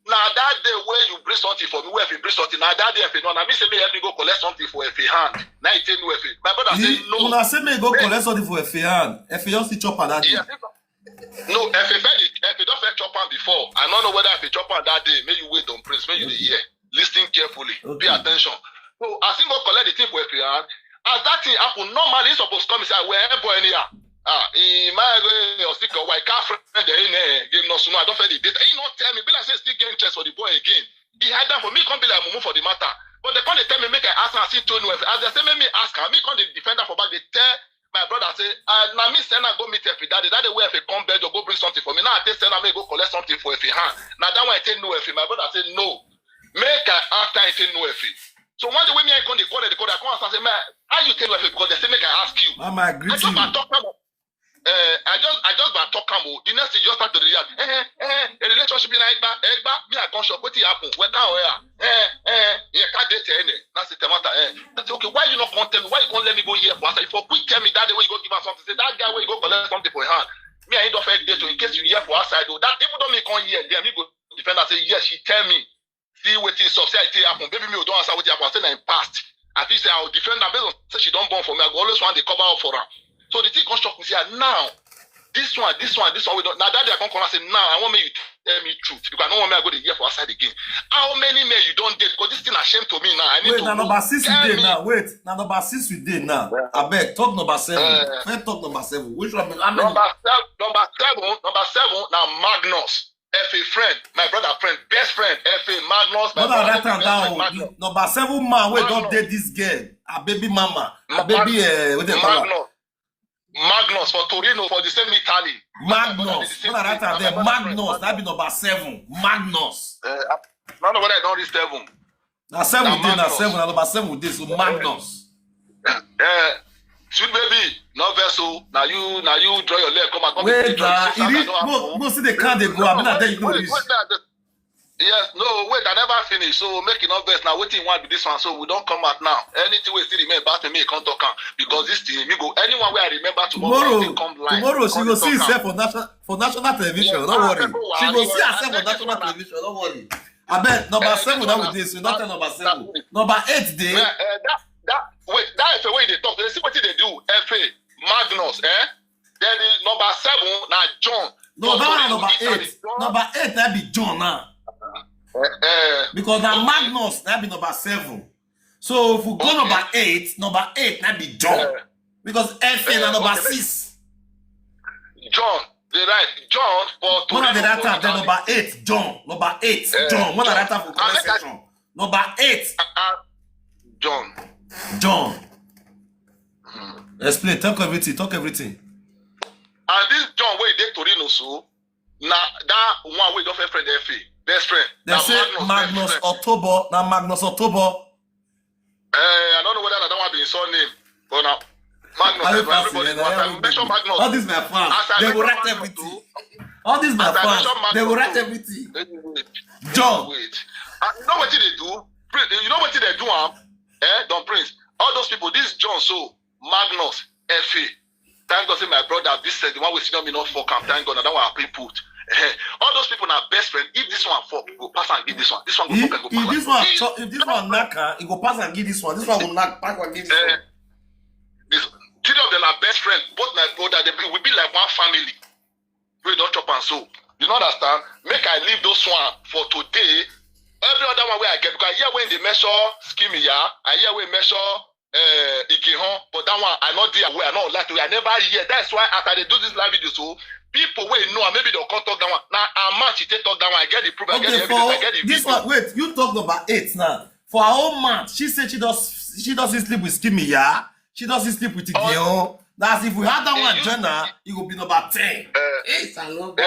now that day where you bring something for me, where if you bring something, now that day Efe, no, now me say me help me go collect something for Efe hand. Now he tell no Efe. My brother say no. When I say me go collect something for Efe hand, Efe just chop that day. Yeah, no, Efe fed it. Efe don't fed chop am before. I don't know whether Efe chop am that day. May you wait on Prince. May you okay. Hear. Listen carefully. Okay. Pay attention. So I think go collect the thing for Efe hand. As that thing happen, normally he's supposed to come and say, "Where boy anyhow?" Ah, in my way or stick or white car friend there in there, game no sooner. I don't feel the date. He not tell me, be like say still game chest for the boy again. He had that for me, can't be like mumu for the matter. But they can't tell me make I ask and see Tony. As they say make me ask and me can't the defender for back. They tell my brother say, uh, now me send her go meet Efe daddy. Daddy where Efe come bed or go bring something for me. Now I take send her me go collect something for Efe hand. Now that one I take no Efe. My brother say no. Make I ask her I take no Efe. So one day when me I come the call the call, I come ask her say, man, how you take no Efe? Because they say make I ask you. Mama, I greet I just you. I talk about. Uh, I just I just about talk am o. The next thing you just start to react. Eh, eh, eh, a relationship in Egba, Egba, me I come shop. What happen? Where can where? Eh, eh, yeah, can't date any. That's the matter. Eh. I say, okay, why you not come tell me? Why you can't let me go here for outside? For quick tell me that day when you go give her something. Say that guy when you go collect something for your hand. Me I ain't don't date you in case you hear for outside though. That even though me come here, then me go defend and say yes, she tell me. See what is up. Say I tell happen. Baby me don't answer what happen. I say na in past. I feel say I will defend her based on say she don't born for me. I go always want to cover up for her. So the thing come shock me say ah, now this one, this one, this one we don't. Now that day I come come and say now I want me you tell me truth because I don't want me I go the year for outside again. How many men you don't date? Because this thing a shame to me now. I need wait, to now know. Number six you dey now. Wait, now number six you dey now. Yeah. I beg talk number seven. Uh, first talk number seven. Which one? How many? Number seven. Number seven. Number seven. Now Magnus. F a friend, my brother friend, best friend, F a Magnus, my brother, that time down. Number seven man wey don date this girl, her baby mama, her baby. Uh, what they call her? Magnus for Torino for the same Italy. Magnus, what I write am there? Magnus, that be number seven. Magnus. Uh, none of what I don't reach seven. Na seven dey, na seven, na number seven dey, so Magnus. Eh, sweet baby, no vex o. Na you, na you draw your leg come out. Wait na, e reach, no see the car dey go. I mean, I tell you go reach. Yes, no, wait, I never finish. So make it not vex now. Wetin you want be this one? So we don't come out now. Anything we still remain about me, can't talk am because this thing me go. Anyone where I remember tomorrow, tomorrow, come line, tomorrow she go see herself for national for national television. Don't worry, she go see herself for national television. Don't worry. I bet number seven that we dey, so not number seven. Number eight dey. That, that, wait, that is the way they talk. They see what they do. F a Magnus, eh? Then the number seven, now John. No, that one number eight. Number eight, that be John now. Eh, eh. Because now Magnus, that be number seven. So if we go number eight, number eight, that be John. Eh. Because F a na number six. John, the right. John for Torino. One of the right time, then number eight, John. Number eight, John. One of the right time for comment section. Number eight. John. John. Explain, talk everything, talk everything. And this John wey dey Torino so, na that one wey don friend F a, best friend. They say Magnus October, na Magnus October. Eh, I don't know whether that one be his surname, but now Magnus. Everybody, mention Magnus. All these my fans, they will write everything. All these my fans, they will write everything. John. Wait. You know what they do? You know what they do? Eh, Don Prince. All those people, this John so, Magnus, F a. Thank God say my brother, this is the one we see me not fuck am. Thank God, that one I put. Eh, all those people are best friend. If this one fuck, you go pass and give this one. This one go fuck and go pass. If this one, if this one knock, he go pass and give this one. This one will knock, pass and give this one. This three of them are best friend. Both my brother, they will be like one family. We don't chop and so. You know understand? Make I leave those one for today. Every other one where I get because I hear when they measure scheme, yeah. I hear when measure uh, Igihon, but that one I not there where I not like to. I never hear. That's why after they do this live video, so people will know. Maybe they'll come talk that one. Now I match it, talk that one. I get the proof. I get the evidence. I get the video. This one, wait, you talk number eight now. For her own man, she said she does she doesn't sleep with Skimmy, yeah. She doesn't sleep with Igihon. That's if we had that one join her, it would be number ten. Hey, Saloba.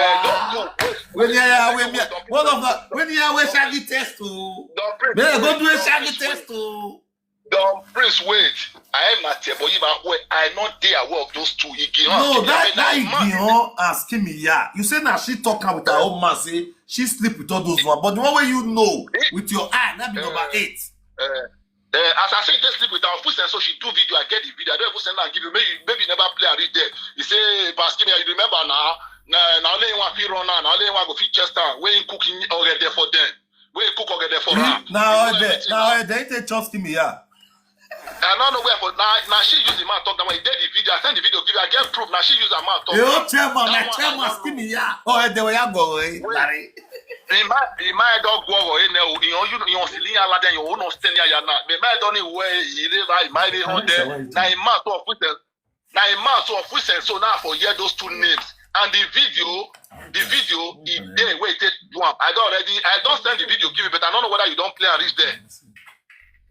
When you are when one of the when you are we shaggy test to, go do a shaggy test to. Don Prince, wait. I am not here, but you are wait. I not there. Work those two Igihon. No, that that Igihon ask me, yeah. You say now she talk with her own man, say she sleep with all those one. But the one way you know with your eye, that be number eight. Uh, Uh, as I say, take sleep with her. Full sense, so she do video. I get the video. I don't even send her and give you. Maybe, maybe you never play and read there. You say, Pastor Kimmy, you remember now? Na na only one fit run now. Na only one go fit chest am. Wey him cook him ogede for them. Wey him cook ogede for her. Now, there, now, there, they trust me, yeah. I don't know where for now. Now she use the man talk that way. He did the video. I send the video. Give. I get proof. Now she use her mouth talk. Yo, chairman, my chairman, give me, yeah. Oh, they were go away. Larry. Ìmá ìmá ẹ̀dọ́ gbọ́ ọ̀rọ̀ yìí náà, ìyàn yóò ìyàn sì ní aládé yòówó náà sẹ́ni àyà náà. Ìmá ẹ̀dọ́ ni ìwọ ìrè bá ìmá ìrè hàn dẹ́. Na ìmá tó ọ̀fíìsì na ìmá tó ọ̀fíìsì so now for hear those two names and the video the video e dey wey take do am. I don already I don send the video give you, but I no know whether you don play am reach there.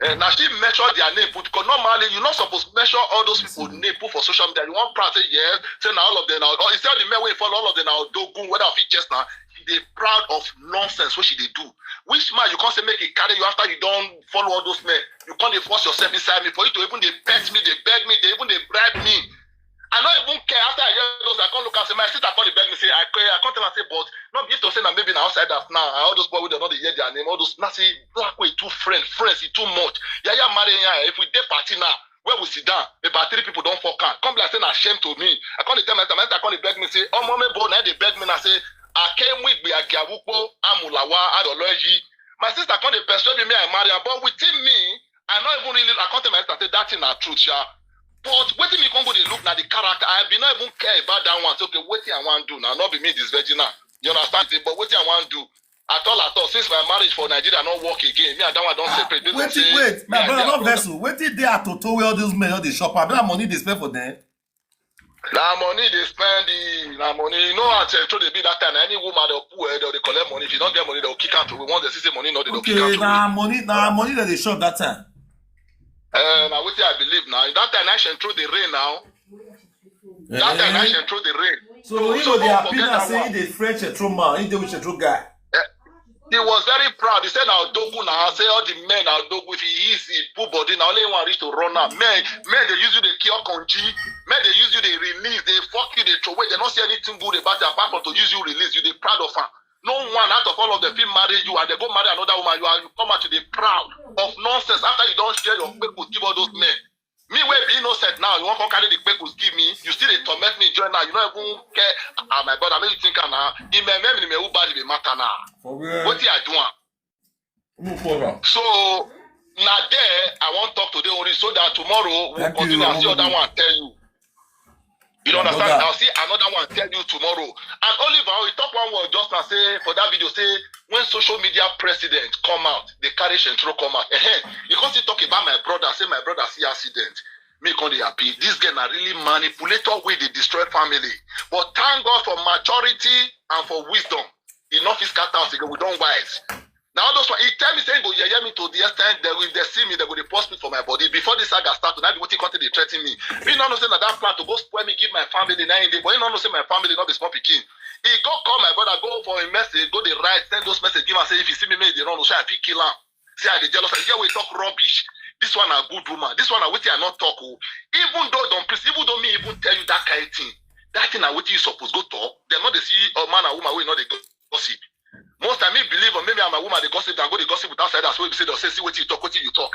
Uh, na she mention their name put, because normally you no suppose mention all those people name put for social media. You wan proud say yes, say na all of them na, or instead of the men wey follow all of them na odogun, whether I fit chest na. She dey proud of nonsense wey she dey do. Which man you come say make e carry you after you don follow all those men? You come dey force yourself inside me for you to even dey pet me, dey beg me, dey even dey bribe me. I no even care. After I hear those, I come look and say my sister come dey beg me say I care. I come tell am say but no be if to say na maybe na outsiders now and all those boys wey dem no dey hear their name, all those na say black wey too friend friends e too much. Yaya marry yan if we dey party now where we sit down about three people don fuck am come be like say na shame to me. I come dey tell my sister, my sister come dey beg me say omo me bo na dey beg me na say akemu igbe agiawupo amulawa adoloyi. My sister come dey persuade me I marry am, but within me I no even really I come tell my sister say that thing na truth sha. But wetin me come go dey look na the character. I bin no even care about that one. Say okay, wetin I wan do now? No be me this virgin now. You understand? Say, but wetin I wan do? At all, at all. Since my marriage for Nigeria no work again, me and that one don separate. Based on Wetin say wait, me my and brother, their no vex o. Wetin dey at toto wey all those men all dey chop am? That money dey spend for them. Na money dey spend the na money. You know how central dey be that time. Na any woman dey pull head or dey collect money. If you don't get money, they'll kick out away. Once they see say money no, dey they'll kick out Okay, away. na money, na money that they chop that time. Uh, na wetin I believe now. That time na central dey rain now. That time na Eh? central dey rain. So he So go dey don't happy forget now that say he one. dey French central man, he dey with central guy. He was very proud. He said, "Now Dogu now." I say all the men now Dogu. If he is, he put body. Now only one reach to run now. Men, men they use you the cure conji. Men they use you the release. They fuck you. They throw away. They don't see anything good about you apart from to use you release. You they proud of her. No one out of all of them feel marry you and they go marry another woman. You are you come out to the proud of nonsense after you don't share your people give all those men. Me wey be innocent now, you wan come carry the kpekus give me, you still dey torment me join now, you no even care. Ah, my brother, make you think am now. Ime me me who bad be matter now. For where? Wetin I do am? Move forward. So na there I wan talk today only so that tomorrow we'll Thank you, continue and see Honorable. Other one tell you. You My understand? brother. I'll see another one tell you tomorrow. And Oliver, he talk one word just now say for that video say when social media president come out, they carry Shentro come out. Eh, you can't still talk about my brother. Say my brother see accident. Me come dey happy. This girl na really manipulator wey dey destroy family. But thank God for maturity and for wisdom. He no fit scatter us again. We don wise. Now all those one, he tell me say he go yeye me to the extent that if they see me, they go dey post me for my body. Before this saga start, na be wetin come take dey threaten me. Me no know say na that plan to go spoil me, give my family na him dey, but he no know say my family no be small pikin. He go call my brother, go for a message, go dey write, send those messages, give am say if he see me, make he dey run, say I fit kill am. Say I dey jealous. I hear we talk rubbish. This one na good woman. This one na wetin I no talk o. Even though don please, even though me even tell you that kind thing, that thing na wetin you suppose go talk. Dem no dey see a man and woman wey no dey gossip. Most time me believe or maybe I'm a woman dey gossip than go dey gossip with outsiders wey be say dem say see wetin you talk, wetin you talk.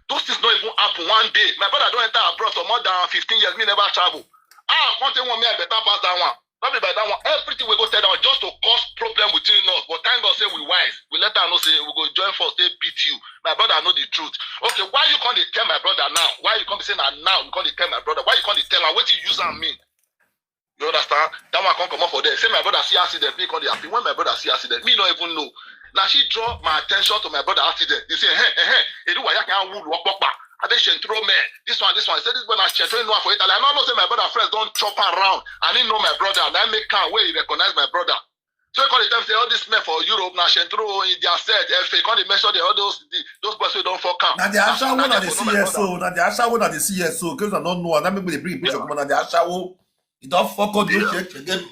Those things no even happen one day. My brother don enter abroad for more than fifteen years, me never travel. Ah, one thing one me I better pass that one. Not be by that one. Everything we go tell that one just to cause problem between us. But thank God say we wise. We let her know say we go join force, they beat you. My brother know the truth. Okay, why you can't tell my brother now? Why you can't say now now? You can't tell my brother. Why you can't tell her what you use and mean? You understand? That one can't come up for there. Say my brother see accident, me can't happy. When my brother see accident, me not even know. Now she draw my attention to my brother accident. They say, hey, hey, hey, Eruwa, ya can wood walk back. I think Shentro man. This one, this one. I said this one, I Shentro no for Italy. I don't know say my brother friends don't chop around. I didn't know my brother. And I make count where he recognize my brother. So he call the time say all these men for Europe now Shentro in their set F A. Call the mention the all those the, those boys who don't fuck count. Now the Ashawo, now the C S O, now the Ashawo, now the C S O. Because I don't know, and that make me bring picture come on. Now the Ashawo, it don't fuck up the shit again.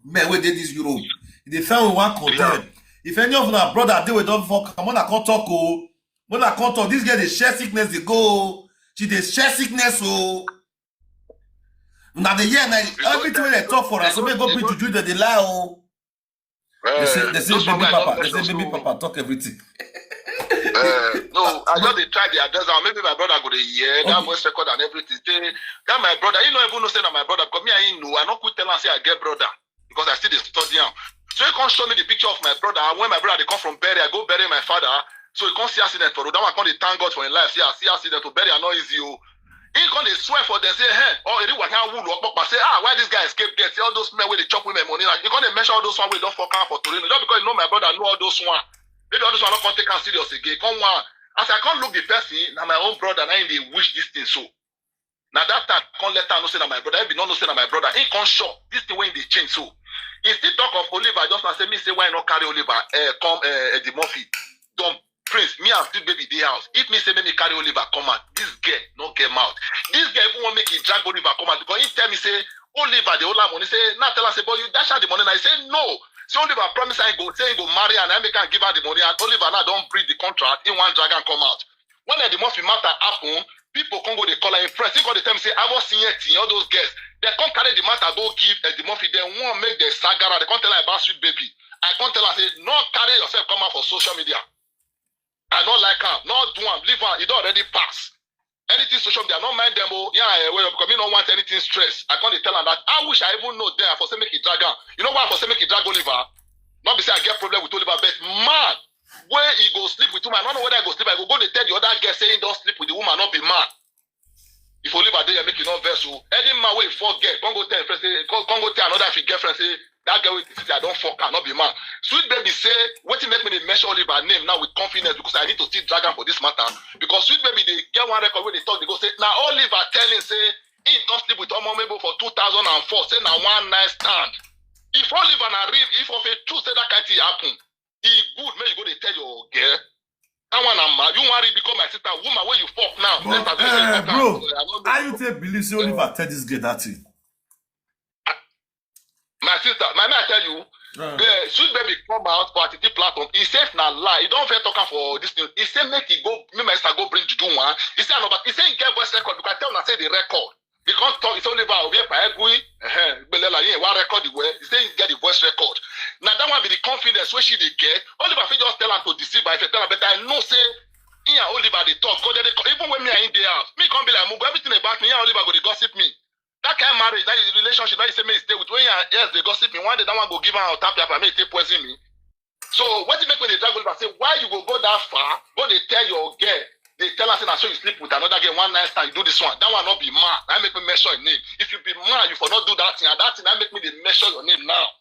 Men wey dey this Europe, e dey find we wan condemn. If any of una brother dey wey don fuck am, una come talk o. Una come talk. This girl dey share sickness dey go o. She dey share sickness o. Una dey hear na everything wey dem talk for am, so make go be juju dem dey lie o. They say, they say baby papa, they say baby papa talk everything. Uh, no, I just dey try the address. And maybe my brother go dey hear that voice record and everything. Say, that my brother, you know, even know say na my brother, because me and him know. I no quick tell am say I get brother because I still dey study am. So he come show me the picture of my brother. And when my brother dey come from bury, I go bury my father. So he come see accident for road. That one come dey thank God for him life. See, I see accident to bury, I no easy o. He come dey swear for them, say, hey, oh, he waka wulu okpokpa, say, ah, why this guy escape death? See all those men wey dey chop women money. Like, he come dey mention all those one wey don fuck am for Torino. Just because you know my brother know all those one. Maybe all those one no come take am serious again. Come one, as I come look the person, na my own brother, na him dey wish this thing so. Na that time, come let am know say na my brother. He be no know say na my brother. He come sure this thing wey he dey change so. He still talk of Oliver, just now say me say why he no carry Oliver, eh, come, eh, Eddie Murphy. Don Prince, me and Sweet Baby dey house. If me say make me carry Oliver come out, this girl no get mouth. This girl even wan make he drag Oliver come out because he tell me say Oliver dey owe am money. Say, now tell am say, but you dash am the money. Now he say no. Say Oliver promise am he go, say he go marry am, and I make am give am the money. And Oliver now don breach the contract. He wan drag am come out. When Eddie Murphy matter happen, people come go dey call am him friends. He come dey tell me say, I was seeing it in all those girls. They come carry the matter go give Eddie Murphy. They wan make the sagara. They come tell am about Sweet Baby. I come tell am say, no carry yourself come out for social media. I no like am. No do am. Leave am. E don already pass. Anything social media, no mind them. Oh, yeah, eh, well, because me no want anything stress. I come dey tell am that. I wish I even know there for say make he drag am. You know why for say make he drag Oliver? Not be say I get problem with Oliver, but man, where he go sleep with woman, I don't know whether I go sleep. I go go dey tell the other girl say he don sleep with the woman, not be man. If Oliver dey here, make you no vex o. Any man wey fuck girl, come go tell friend say, come, come go tell another of him girlfriend say, that girl wey dey city, I don fuck her, no be man. Sweet Baby say, wetin make me dey mention Oliver name now with confidence because I need to still drag am for this matter. Because Sweet Baby dey get one record wey dey talk, dey go say, na Oliver tell him say he don sleep with Omomebo for two thousand and four, say na one night stand. If Oliver na real, if of a true say that kind thing happen, e good make you go dey tell your girl. That one na ma, you wan read because my sister, woman wey you fuck now. But, let her go say eh, fuck am. Bro, so I no know. How you take believe say Oliver tell this girl that thing? My sister, my man, I tell you, uh, the Sweet Baby come out for Atiti platform. He says na lie. He don first talk am for this thing. He say make he go, me my sister go bring juju one. He say no, but he say he get voice record because I tell una say the record. He come talk, he say Oliver Obi Epa Egui, eh, Belela, he wan record the way. He say he get the voice record. Now that one be the confidence wey she dey get. Oliver fit just tell her to deceive her. If you tell her, but I know say he and Oliver dey talk. Go there, they co-, even when me and him dey house, me come be like mugu. Everything about me, he and Oliver go dey gossip me. That kind of marriage, that is relationship, that is say me stay with. When he and ex dey gossip me, one day that one go give am out tap tap and make take poison me. So wetin make me dey drag Oliver say why you go go that far, go dey tell your girl, dey tell her say na so you sleep with another girl one night stand, you do this one. That one no be man. That make me mention your name. If you be man, you for not do that thing. And that thing that make me dey mention your name now.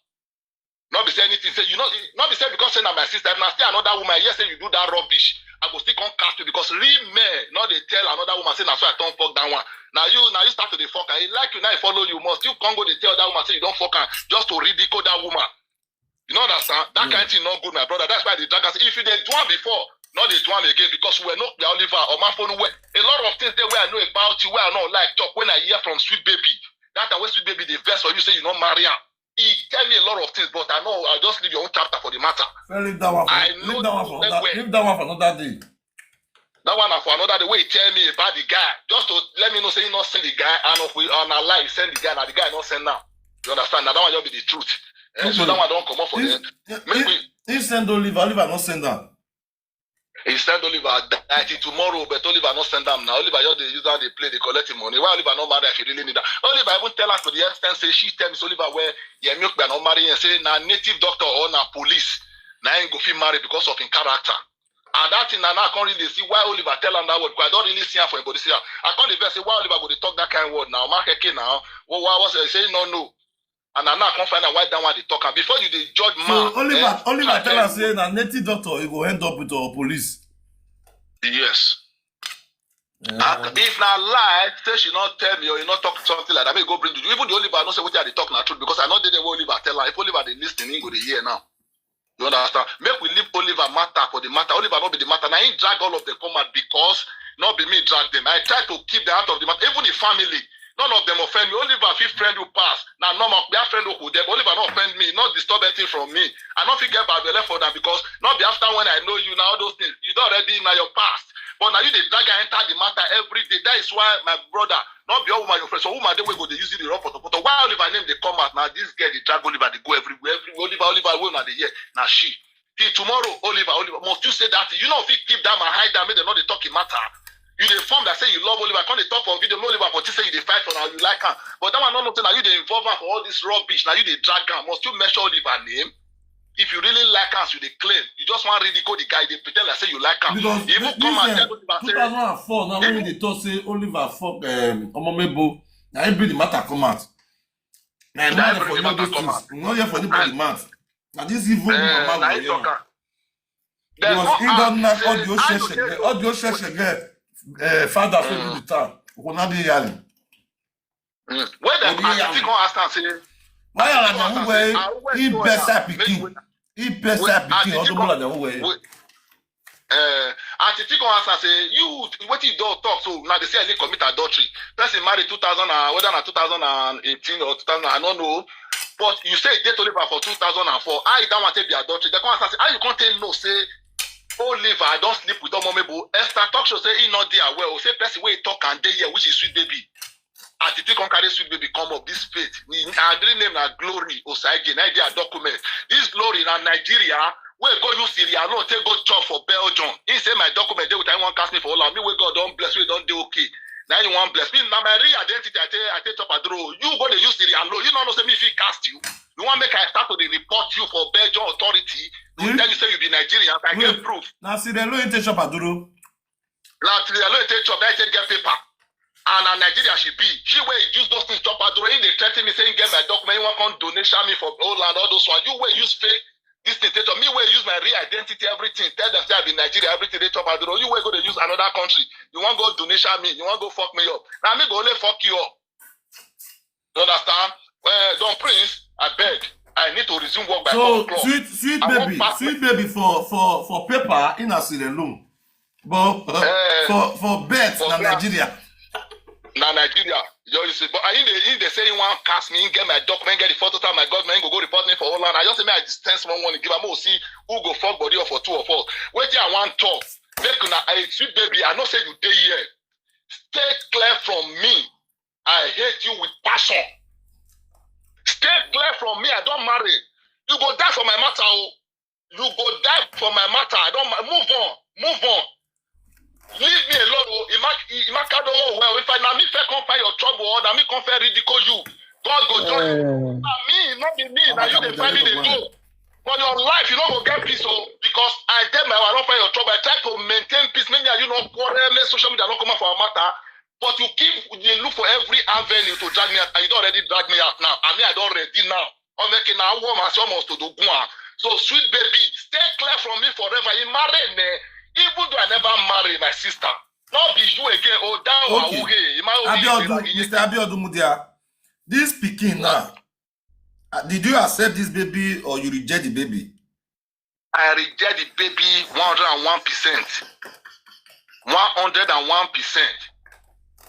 Not be say anything. Say you know, not be say because say na my sister. If na still another woman, yes, say you do that rubbish, I go still come cast you because real men not dey tell another woman say na so I turn fuck that one. Now you, now you start to dey fuck her. He like you, now he follow you. Must you come go dey tell that woman say you don fuck her just to ridicule that woman? You know understand? That kind of thing not good, my brother. That's why they drag us. If you dey do am before, not dey do am again because we no be Oliver or my phone. Where a lot of things dey where I know about you, where I no like talk when I hear from Sweet Baby. That time when Sweet Baby dey vex for you, say you no marry am. He tell me a lot of things, but I know I'll just leave your own chapter for the matter. Well, leave that one for, I know leave that one for another, leave that one for another day. That one na for another day. Wey he tell me about the guy, just to let me know say he not send the guy, and if we on our life send the guy, now the guy not send now. You understand? Now that one just be the truth. Eh, so that one don't come up for them. Make we. He send Oliver, Oliver not send am. He send Oliver die till tomorrow, but Oliver not send am now. Oliver just dey use am dey play, dey collect him money. Why Oliver not marry if he really need am? Oliver even tell am to the extent say she tell me say Oliver where yeah, make we not marry and say na native doctor or na police. Na him go fit marry because of him character. And that thing now, now I can't really see why Oliver tell am that word. Because I don't really see am for him body. See am. I can't even say why Oliver go dey talk that kind of word now. Mark Eke now. What, what was I say? No, no. And I now can't find out why that one dey talk am. Before you dey judge man. So Oliver, eh, Oliver tell us say na native doctor he go end up with our police. Yes. And if na lie, say she not tell me or you not talk something like that. Make go bring you. Even the Oliver, I know say what they talk na truth because I know they dey Oliver tell her. If Oliver dey listen, he go dey hear now. You understand? Make we leave Oliver matter for the matter. Oliver not be the matter. Now he drag all of them come out because not be me drag them. I try to keep them out of the matter. Even the family, none of them offend me. Oliver fit friend who pass. Now normal, their friend who could them. Oliver not offend me, not disturb anything from me. I not fit get bad belle for them because not be after when I know you now all those things. You don't already know your past. But now you dey drag and enter the matter every day. That is why my brother, not be all woman your friend. So woman they will go they use it the wrong photo photo. Why Oliver name they come out now? This girl they drag Oliver they go everywhere. Everywhere Oliver Oliver will not the year. Now she. till tomorrow, Oliver, Oliver. Must you say that? You know, if you keep that man hide that, make dem no dey talk im matter. You dey form that say you love Oliver, come dey talk for video, make Oliver for think say you dey fight for now, you like am. But that one no know say na you dey involve am for all this rubbish. Now you dey drag am. Must you mention Oliver name? If you really like am, as you dey claim, you just wan ridicule the guy, dey pretend like say you like am. Because You even this come and uh, tell Oliver say, two thousand and four, now when they talk say Oliver fuck um, Omomebo, na him bring the matter come out. Na him Na not him for bring you the those matter come things. We not here for anybody mad. Na this evil eh, mama na go him here. talk am. Dem Because come he don ask knock say, all the old how you sheshe take girl, all the old sheshe girl, uh, father so do the town. Okuna dey yali. Mm. When dem Obi ask Yam. Titi, come ask am say, Why are come ask am the say, way ah, where he go best now? happy Make king? we- He best we- happy ah, king. Titi All the come- more than way. we- Eh, and Titi come ask am say, you, wetin you don talk so? Now they say I dey commit adultery. Person marry two thousand and, whether na two thousand and eighteen or two thousand, I don't know. But you say you date Oliver for two thousand and four. How that one take be adultery? They come ask am say, how you come take know say Oliver don sleep with Omomebo? Esther talk show say he not there well. Say person wey talk and dey here, which is Sweet Baby. As Titi come carry Sweet Baby come up, this faith. Her real name na Glory Osagie. Na their document. This Glory na Nigeria. Wey go use Sierra Leone take go chop for Belgium. He say my document dey with, I wan cast me for Holland. Me wey God don bless, wey don dey okay. Now you wan bless me. Na my real identity I take, I take chop aduro. You go dey use Sierra Leone. You no know say me fit cast you. You wan make I start to dey report you for Belgium authority. They Hmm? Tell you say you be Nigerian. I get Wait. Proof. Na Sierra Leone take chop aduro. Na Sierra Leone take chop, I take get paper. And na Nigeria she be. She wey use those things chop aduro. He dey threaten me say he get my document. He wan come donation me for Holland, all those one. You wey use fake this thing take chop. Me wey use my real identity, everything. Tell them say I be Nigeria, everything dey chop aduro. You wey go dey use another country. You wan go donation me. You wan go fuck me up. Na me go only fuck you up. You understand? Well, Don Prince, I beg. I need to resume work by four So o'clock. Sweet Sweet I wan Baby, pass Sweet Baby for for for paper in a Sierra Leone. But uh, Eh, for for bet for na ground. Nigeria. Na Nigeria. You just say, but I dey, he dey say he wan cast me, he get my document, get the photo of my government, he go go report me for Holland. I just say, me, I send small money, give am, oh, see who go fuck body up for two of us. Wetin I wan talk? Make una, I, Sweet Baby, I know say you dey here. Stay clear from me. I hate you with passion. Stay clear from me. I don marry. You go die for my matter, oh. You go die for my matter. I don ma-, move on, move on. Leave me alone, oh. Imaka don well. If I, na me fair come find your trouble, or na me come fair ridicule you, God go judge you. Eh, Na me, not be me. Na you dey find me dey go. For your life, you no go get peace, oh, because I dey my way, I don find your trouble. I try to maintain peace. Maybe you no quarrel, make social media no come out for our matter. But you keep, you look for every avenue to drag me out, and you don already drag me out now. I mean, I don ready now. I'm making now warm as almost to the guan. So, Sweet Baby, stay clear from me forever. You married me, even though I never marry my sister. Not be you again. Oh, that one, Okay. Okay. You might Abiodun, Mister Abiodun Mudia, this pikin now, uh, did you accept this baby or you reject the baby? I reject the baby one hundred and one percent. One hundred and one percent.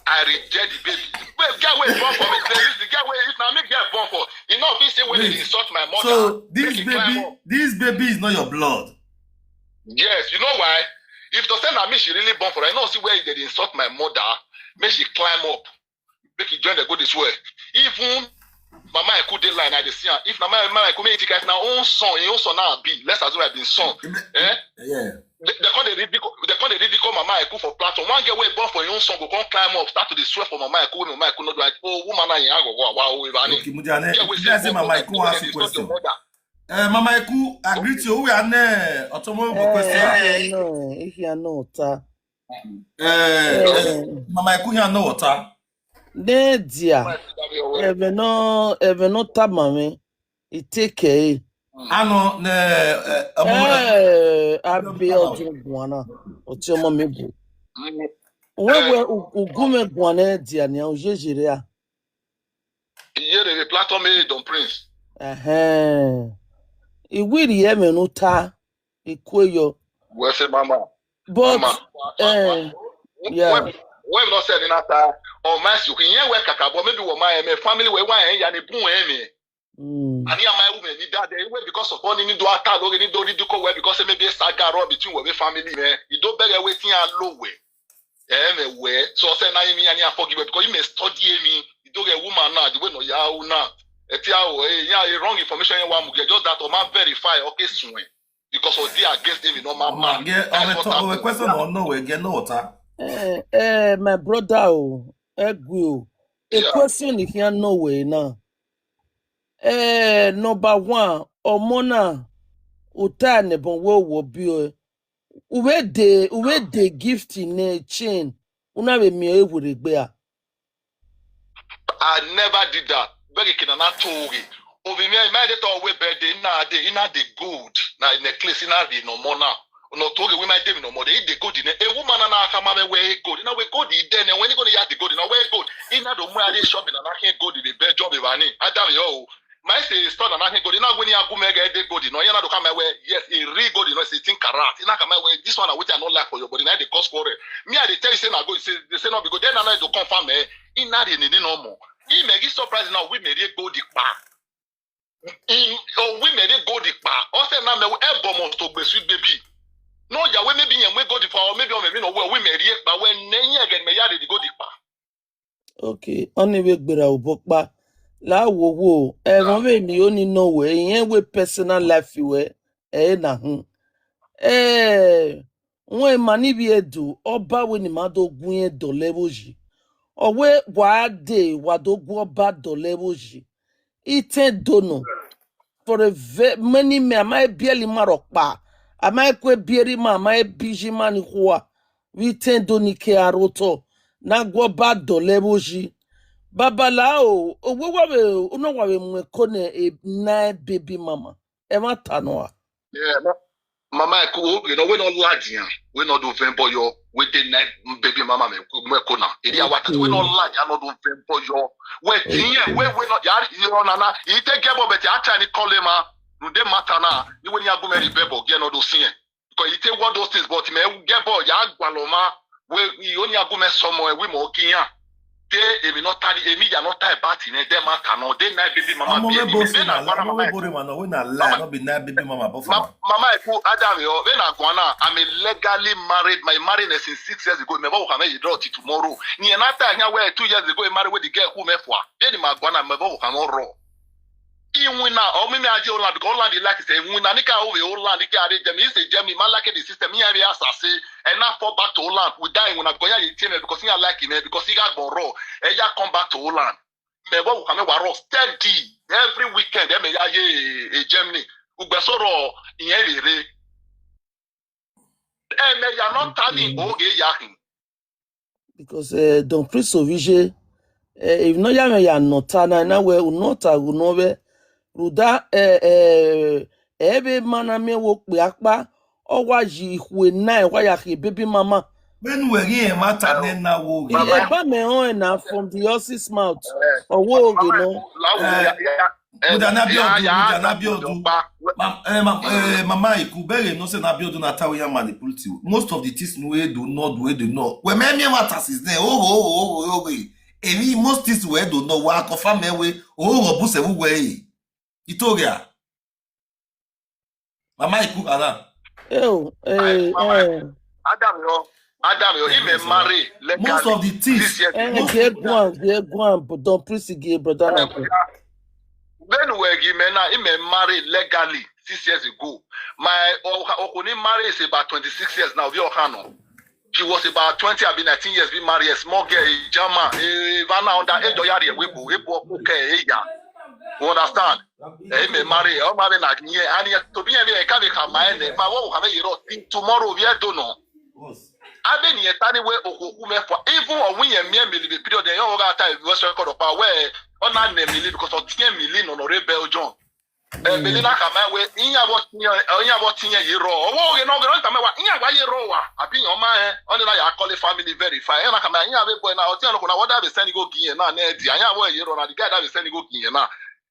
I reject the baby. Wait, get away born for me. Please, the get away. If na me get born for, you know, if he say when they Wait. Insult my mother. So this Make it climb baby, up. This baby is not your blood. Yes, you know why? If to say na me she really born for, I know see where they insult my mother. Make she climb up. Make it join the go this way. Even Mama Eku dey line, I dey see am. If na my Mama Eku, make it guys na own son, him own son now be. Let's assume I been son. Eh? Yeah. They, they come dey ridicule, they come dey ridicule Mama Eku for platform. One girl wey born for him own son go come climb up, start to dey swear for Mama Eku, wey Mama Eku no do like, oh, woman na him go go wa o, Ivani. Okay, Mudia, ne, Yeah, we if say I say go Mama like, Eku go ask dey you insult your question. Mother. Uh, Mama Eku, I greet you. We are ne, Otomo eh, question. if you know, if you know, ta. Uh, Mama Eku, you know what? N'edia, ebe no, ebe no tabame, iteke. Ano ne, uh, Omo- Eh, Abiodun Guana, Otiomomebo. Wewe u-, ugume Guana dia ni ujejere a. Iye the platform, eh, Don Prince. Ehe. Iwiri eme no ta, ikweyo. We say mama. But, Mama. eh, yeah. When, when not said in that time, or my suki, yeah, where kakabo, maybe what my, my family, where why, and the boom, eh, me. Mm. And here my woman, he died, eh, well, because of money, do a talo, ni do ridicule, well, because maybe a saga rob between we family, man. You don't beg a waiting and low way. Eh, me, where? So I say, now me, and I forgive because you may study me. You don't get woman now, the way no, ya, now. Eti awo, eh, yeah, eh, wrong information, you want to get just that, or man verify, okay, swing. because of the against him, you know, my man. Get That's over what to over happened. Question or no way, get no water. Eh, eh, my brother, oh, egwu. A Yeah. Question if you know way now. Eh, number one, omona, uta ne bon wo wo bio. Uwe de, uwe de gift in a chain. Una we mi e wure gbe a. I never did that. Beg you, can I told you? Over me, my date always birthday, in a day, in a day gold, na necklace, in a day no more now. No, told you, we might day no more. They eat the gold in a woman and I come and wear gold. You know, we gold in there, and when you go to the gold, you know, wear gold. In a the more they shop in a gold, the bed job, I tell you, oh, my say, son, and I gold. You know, when you go make a day gold, you know, you know, come my way. Yes, it real gold, you know, it's eighteen carat. You know, come my way. This one, I would not like for your body. Now they cost for it. Me, I dey tell you, say, na go, say, they say, no, because then I know to confirm, eh, in that, in the no more. He may give surprise now, we may go the pa. In, oh, we may go the pa. Or say, now, me, eh, bomo to be sweet baby. No, Yahweh, maybe, and we go the pa, or maybe, or maybe, no, well, we may, but when, then, again, may, yeah, they go the pa. Okay, anyway, gbera ubokpa. La wo wo. Eh, won we mi oni no we. Yen we personal life we. Eh, na hun. Eh, won ma ni bi edu. Oba we ni ma do gun yen do lewo ji. Owe wa de wa do gun oba do lewo ji. Iten do no. For a ve- many men, am I barely marokpa? Am I kwe barely man? Am I busy man? Hua. We tend to nike aroto. Na go ba dole boji. Babala o, owe wa we, uno wa we mwe kone e na baby mama. E ma tanoa. Yeah, no. Mama, I cool, you know, we not large, yeah. We not do vemboyo. We did not baby mama, me, me kona. Iri awata, we not large, I not do vemboyo. We tinye, we, we not, yari, you know, nana. Ite gebo beti, I try to call him, ah. No, they matter na. You when you go marry bebo, get no do sin. Because you take what those things, but me, gebo, ya gwaloma. We, you only go me somewhere, we more kinya. They, if you not tally, if me, you not tie bat in it, they matter no. They not baby mama, Omo be we any, boss they na not gonna omo we mama. bore man, we na lie, no be na baby mama, but for Ma- man. Mama, I cool Adam, yo. When I gonna, I'm a legally married. My married since six years ago. Me, what can you draw till tomorrow? Ni another time, where two years ago, I married with the girl who me for. Then my gonna, me, what can raw. Iwin na, or me, me, I Holland, because Holland, they like to say, Iwin na, nika over Holland, nika are Germany, say Germany, man, like the system, me, I be as I say, and now fall back to Holland. We die when I go, yeah, you tell me, because he like him, eh, because he got born raw, and ya come back to Holland. Me, what can me, raw, steady, every weekend, eh, me, yeah, yeah, eh, Germany. Ugbesoro, in every day. Eh, me, you are not turning, okay, yakin. Because uh, Don Priest Ovije, uh, if no ya me ya nota na na we unota unobe. Ruda eh eh ebe mana me wo pe apa. O wa ji ihwe na wa ya ke baby mama. When we here matter then na wo. E ba me on na from the horse's mouth. Owo oge no. Lawo, Eh, yeah, yeah. Eh, Muda na yeah, Biodu, yeah, Muda na yeah, Biodu. pa- Mam- eh, mam- eh, Mama Iku, bere no say na Biodu na tawe ya manipulate you. Most of the things no we do not do, we do not. We me me matter is there. Oh, oh, oh, oh, oh, oh. Any most things we do not work of me we. Oh, oh, buse we we. Itoria. Mama Iku, Anna. Oh, eh, Mama, eh. Adam, yo. Adam, yo, he may marry. Most of the things, This year, Eh, most ge guan, ge guan, but Don Priest ge brother na ko. When we give me now, he may marry legally six years ago. My Okuni marriage is about twenty-six years now. We all know. She was about twenty, I be nineteen years, be married, a small girl, a German, a Vanna on that age, or Yari, we go, we go, okay, eh, yeah. You understand? Eh, he may marry, or marry like me, and he to be a can become my name. My work, I mean, you know, tomorrow we don't know. I been here, tani we Okukume for even when you me, me, the period, they all got time, was record of our way, on our name, because of ten million on Belgium. Eh, Belina kama we inya bo tinya, inya bo tinya yero. Owo oge no oge no kama wa inya wa yero wa. Abi your man, only na ya call the family verify. Ena kama inya be boy na oti ano kuna what that be send go giye na na di. Anya wo yero na the guy that be send go giye na.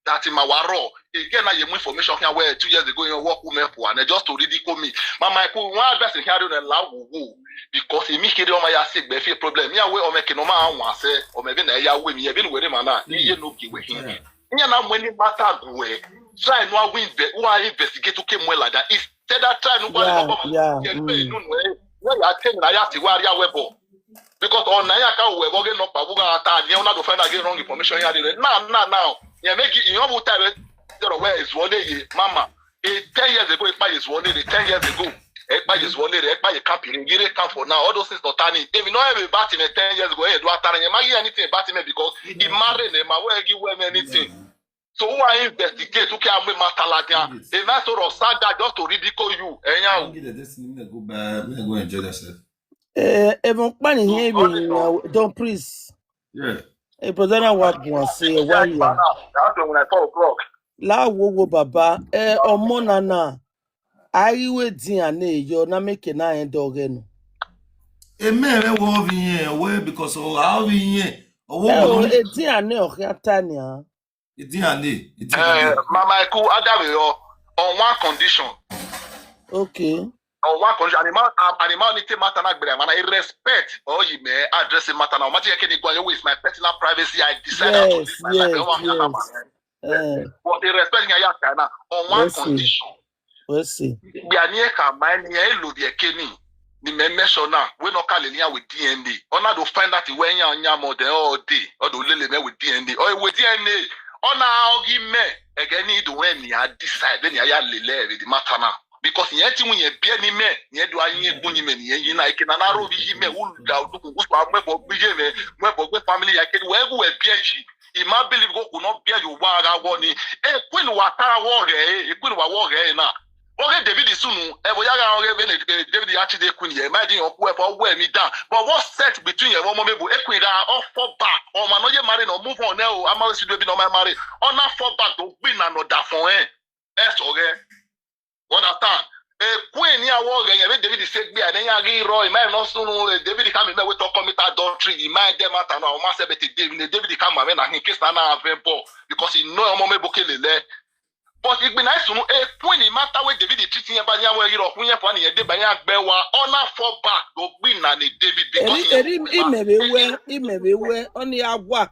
That in my waro. Again, na yemu information here where two years ago you work women for and just to ridicule me. Mama, I could one advice in here na la wo wo. Because he make it on my sick be feel problem. Me away o make no man wan say o me be na ya we me be no we man na. Ye no give we him. Nya na mwe ni matter gwe. Try no win ve, who are investigate to came well like that. Instead of try no go Yeah, go yeah, get mm. Pay no no. Where you are ten na ya ti wa ya we bo. Because on na ya ka we bo ge no pa bu ga ta ni una do find again wrong information ya de. Now, now, now. Ya make it you know time. Zero where is one day, mama. Eh, ten years ago, Ekpa is one day, ten years ago. Ekpa is one day, Ekpa is camping, you dey camp for now. All those things not turning. If you know every bad thing ten years ago, eh, do I turn? You might hear anything about him because he married him, I will give him anything. So who are investigate? Who can make matter like that? If I sort of sad that just to ridicule you, eh, yeah. Give the destiny, make go buy, make go enjoy yourself. Eh, even Kpani here, All the we, uh, don't please. Yeah. Eh, brother, now what you want say? Why you are? That's when I four o'clock. La wo wo baba. Eh, ọmọ nana. Ayi we di ane yo na make na end ogenu. Amen. We wo vi yen we because o how vi yen. O wo Eh, wo o ni. e di ane o ya tania. E di ane. E di Eh, ane. Mama Eku, Adawe, on one condition. Okay. On one condition, animal, animal need to matter na gbere, man. I respect all you may address the matter now. Matter you can go with my personal privacy. I decided to Yes, live my life. yes, I want to yes. have Eh, But the respect in your China on one Let's see. Condition. Let's see. Gbe ani e ka ma ni e lo di e ke ni. Ni me measure na. We no ka le ni with D N A. Ona do find out when ya nya more than all day. Or do lele me with D N A. Or with D N A. Ona ogi me. Again, ni do when ni I decide, then ya lele with the matter na. Because yẹn ti mu yẹn bi ẹni mẹ, yẹn do ayin egun ni mẹ nìyẹn yin na eke na na ro bi yi mẹ wu da odukun wu pa mẹ bọ gbe ye mẹ, mẹ bọ gbe family ya ke wẹ gu wẹ bi ẹji. I ma believe go ko no bi ẹji wa ara wọ ni. E queen wa ta wọ rẹ, e queen wa wọ rẹ na. Oge David sunu, e bo ya ga oge be ne David ya ti de queen ye, ma di on ku e fo we mi down. But what set between ye ọmọ mebu e queen ga o fall back. O ma no ye marry no move on e o, ama we si do bi no ma marry. Ona fall back do gbe na no da fun e. E so ge. You understand? E queen ni awo ge ye be David se gbe ade ya gi ro, e ma no sunu e David ka mi me we to commit adultery, e ma de matter no, o ma se be te David, David ka ma me na hin case na na ave bo because he know ọmọ mebu ke lele. But igbe na sunu e queen ni matter we David treat yen ba ni awo iro kun yen fo ni yen de ba yen gbe wa, ona fall back do gbe na ni David because Eri eri imebe we, imebe we oni agwa.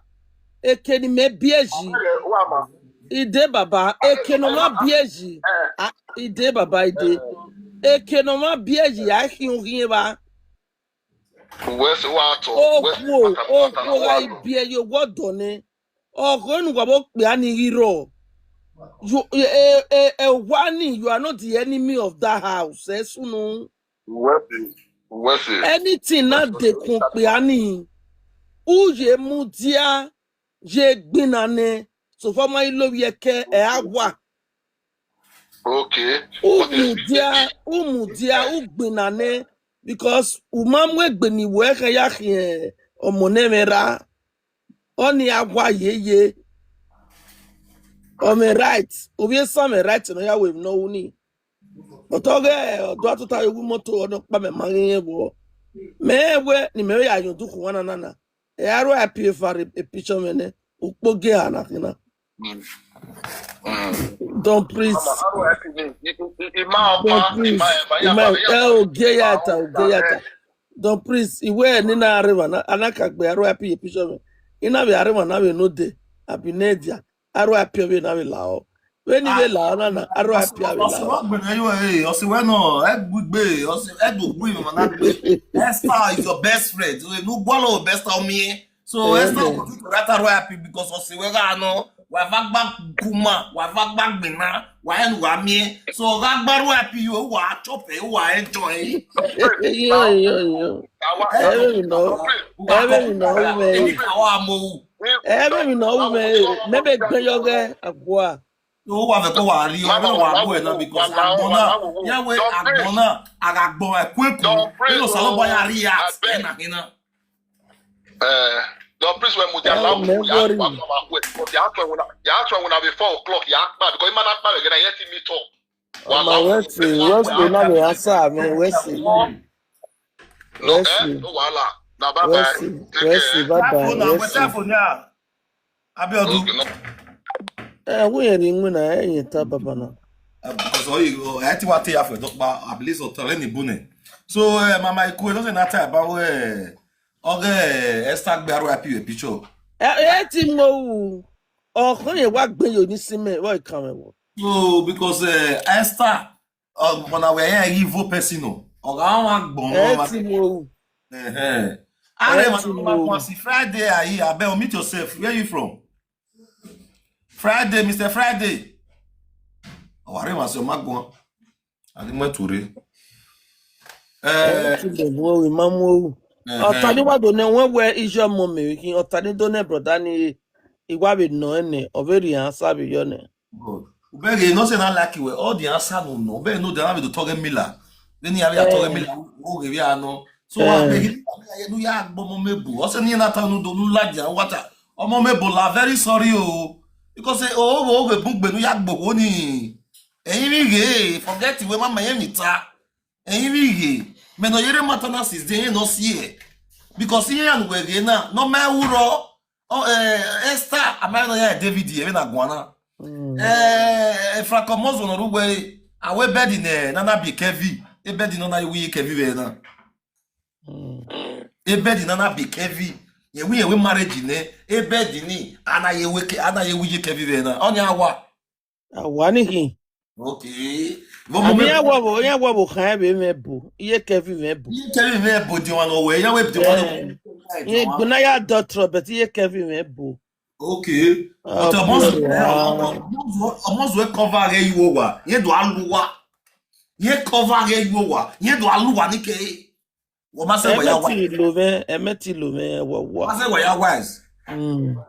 Eke ni me bieji. wa ma. Ide baba, eke no ma bieji. Ah, ide baba ide. Eke no ma bieji a hin hin ba. Where's the water? Okwo, okwo ga ibie yo wodo ni. Ogo nu gwa bo pe ani iro. You e e e wani, you are not the enemy of that house. E sunu. Where's it? Where's it? Anything na de kun pe ani. Uye mu dia ye gbinane. So for my love ye ke e agwa. Okay. Umu dia, umu dia, ugbinane. Because umam we gbeni we ke ya ke ọmọ ne me ra. Oni agwa ye ye. O me right. Obi sa me right no ya we no uni. Otoge odo atuta yo moto ono pa me ma ye bo. Me we ni me ya yo du ku wana nana. E aro a pie fare e picture me ne. Ukpoge ana kina. Mm. Mm. Don't please. Mama, how do I feel? I- I- I- Ima Don't apa, please. ima, ima, Ima ima, eh o geyata, o geyata. Don't please. Iwe ni na arima na anaka gbe aro a pie picture me. Ina be arima na be no de. Abi ne dia. Aro a pie be na be lao. We ni be lao na na aro a pie be Ọsẹ lao. wa gbẹ̀rẹ̀ yóò ẹ ọsẹ wẹ́ náà ẹ gbígbé ọsẹ ẹ dùn gbé ìmọ̀ náà gbé. Esther is your best friend. So inú bọ́ọ̀lù best of me. So Eh, Esther eh. kò tún tẹ̀lé àtàrọ̀ happy because ọsẹ wẹ́ rà nù. Wà á fà gbà kùmà, wà á fà gbà gbìnà, wà á ẹnu wà á mí. So ọ̀gá gbàrú happy yóò wà á chop ẹ̀, wà á enjoy. Yo, yo, yo. Awa, Ẹ bẹ̀ mi nà ó. Ẹ bẹ̀ mi nà ó mẹ́. Èmi kà wá mọ̀ o. Ẹ bẹ̀ mi nà ó mẹ́. Mẹ́bẹ̀ gbẹ́ yọ gẹ́ àgbọ̀à. Ó wà fẹ́ kó wà á rí ọ, ó wà á bọ̀ ẹ̀ náà because àgbọ̀n náà, yàwé àgbọ̀n náà, àgbọ̀n ẹ̀ kú èkó, Don't pray, nínú sọ̀rọ̀ bọ̀ yà rí yà I beg. ẹ̀ nà kí náà. Eh, don't please when Mudia Eh, now no worry. But the answer when the answer when I be four o'clock, yeah, because man not married, I yet meet up. Ọmọ wẹ́sì wẹ́sì náà mi answer mi wẹ́sì. No, Wẹ́sì. Eh, no wahala. Now bye bye. Wẹ́sì wẹ́sì bye bye Telephone now, wẹ́sì. Telephone now. Abiodun. Okay, no. Ẹ wúyẹn ni ngwina ẹ yẹn ta bàbá náà. Uh, because all you, uh, I think what you have to talk about, I believe so, tell any bune. So, uh, Mama Ikue, doesn't matter about where, okay, Esther Gbaru happy with picture. Ẹ ẹ ti mọ wù ọkàn yẹn wá gbé yòó ní símẹ̀ wọ́n ìkà rẹ̀ wọ̀. So, because uh, Esther, uh, when I were here, evil person, no. Or I want Ẹ gbọ̀n. ti mọ wù. Uh-huh. I Ẹ don't ti want mọ to wù. see Friday. I hear. Abel, meet yourself. Where you from? Friday, Mister Friday. Aware ma so ma gbon. Ani mo ture. Eh, Everything dey go with mamu. eh, Otani wa do ne wen we ijo mo me kin otani do ne brother ni iwa be no ne o very answer be yo ne. God. Ubege no say na like we all the answer no no. Be no dey have to talk Miller. Then you have to talk Eh, Miller. O ge ya no. So I beg eh, you, you ya gbo mo mebu. O se ni na ta no do no la dia water. Omo mebu la very sorry o. Because say o o ge bugbe no ya gbo wo ni. Eyin mi ge forget we mama yen mi ta. Eyin mi ge. Me no yere matana sis de yen no see e. Because yen an we ge na no me wuro. Oh, eh, Esther, am I not here? David, here na guana. mm, Eh, Franco Mozo no rugwe. Awe bedi ne nana bi kevi. E bedi no na wi kevi we na. mm. E bedi nana bi kevi. Ye wi ye wi marriage ne. E bedi ni ana ye we ke ana ye wi ye kevi we na. Onya wa. Awa ni ki. Okay. Vo mo Ami me awa bo, ya wa bo kan be me bu. Iye kevi me bu. Ye kevi me bo di wan owe. Ya we di wan Eh, ye gbona ya doctor but iye kevi me bu. Okay. But Ah, Omozo, pure. Omozo, Omozo cover he you wa. Ye do aluwa. Ye cover he you wa. Ye do aluwa ni ke. Wo ma se wa ya wa. Emeti lo me, emeti lo me, wa wa. Ma se wa ya wise. Mm.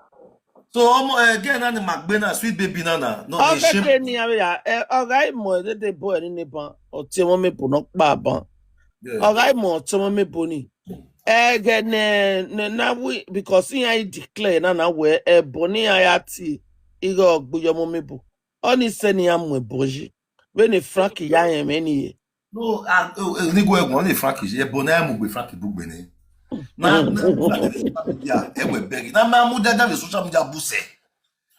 So omo eh, again na ni magbe na sweet baby na na. No dey Oge shame. ke ni awe ya, eh, oga imo de de boy ni ne ban, o ti mo me bu no pa ban. Yeah. Oga imo o ti mo me bu ni. Ege ne ne na we because he I declare na na we e bo ni I ati igo ogbuyo mo me bu. Oni se ni amu e boji. We ni Frank ya yen me ni ye. No, ah, oh, eh, ni go egun ni Frank je bo na mu gbe Frank bugbe ni. Na na Frank social media e we beg. Na ma mu dada be social media buse.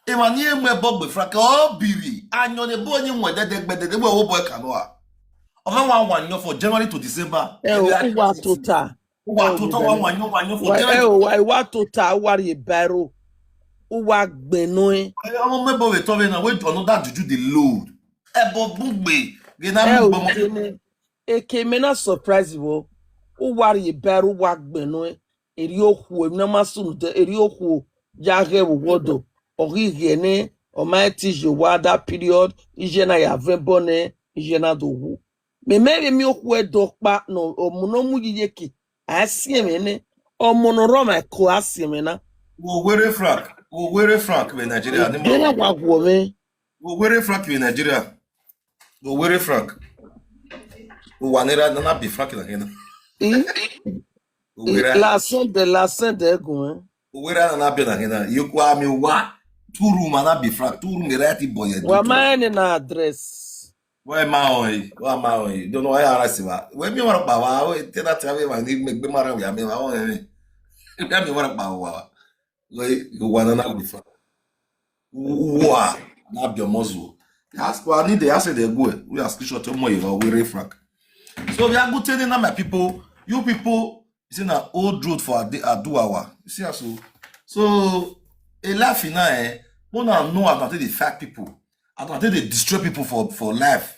E ma ni e mu e bo gbe Frank o biri. Anyo ne bo ni mu e dede gbe dede we wo boy kanu a. O fe wa wa nyo for January to December. E o uwa tota. Wa to ta wa wa nyo wa nyo for Wa e January. o wa wa tota wa ri baro. Uwa gbenu e. Omo me bo we to we na we another juju the load. E bo bugbe. Ge na E mu o gbe mo. kene. E ke me na surprise wo. Uwa ri baro wa gbenu e. Eri oku e na masunu de eri oku. Ja ge wo wodo. Ori ge ne. O ma ti je wa that period. Ije na ya ve bone. Ije na do wu. Me me mi oku e do pa no. O mu no mu yi ye ki. Asi me ne. O mu no ro ma ko asi me na. Wo were Frank. Wo were Frank be Nigeria ni Gena ma. wa wo me. Wo were Frank be Nigeria. Wo were Frank. Wo wa nera na na be Frank na hena. I Wo were la son de la son de gun. wo were na na be na hena. You kwa mi wa two room na be Frank. Two room right boy. Wa ma ni na address. Why ma oi? Why ma oi? Don't know why I ask you. When me wanna power, we tell that tell me my name make me mara we me wa o me. Tell me wanna power. We you wanna na be Frank. Wa na be muzzle. Ask wa ni dey ask the go. We ask short mo you we Frank. So we are good thing na my people. You people, you see na old road for Adi- Aduawa. You see so so a life in eh. Mo na know as I take dey fight people. As I take dey destroy people for for life.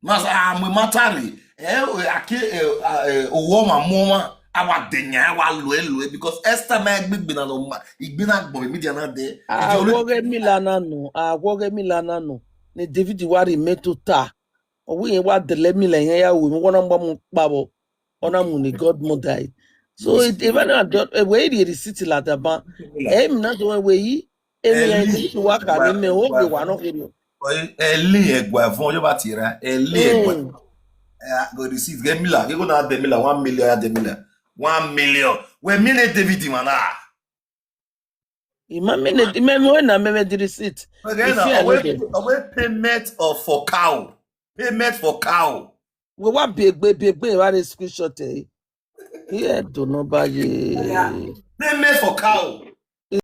Mas ah mo matari. Eh o ake eh eh owo ma mo ma awa denya awa lo e lo e because Esther ma gbegbe na no ma igbe na gbo media na de. Ije olo Awoge mi la na no. Awoge mi la na no. Ni David wa ri me tota. Owi yen wa dele mi le yen ya wo mi wona ngba mu pa bo. Ona mu ni godmother. So it even na don e we di city la da ban. E mi na do we yi. E mi ya Eli ni ti wa ka ni me o gba we wa no kiri. Eli egwa fun yo ba ti ra. Eli egwa. Mm. Eh, go receipt get Miller. You go na de Miller one million ya de Miller. One million. We mi ne David man ah. Ima me ne me me na me me di receipt. Again, If you are away not there. Away payment of for cow. Payment for cow. We wa be gbe be gbe wa re screenshot e. Yeah, do no ba ye. Payment for cow.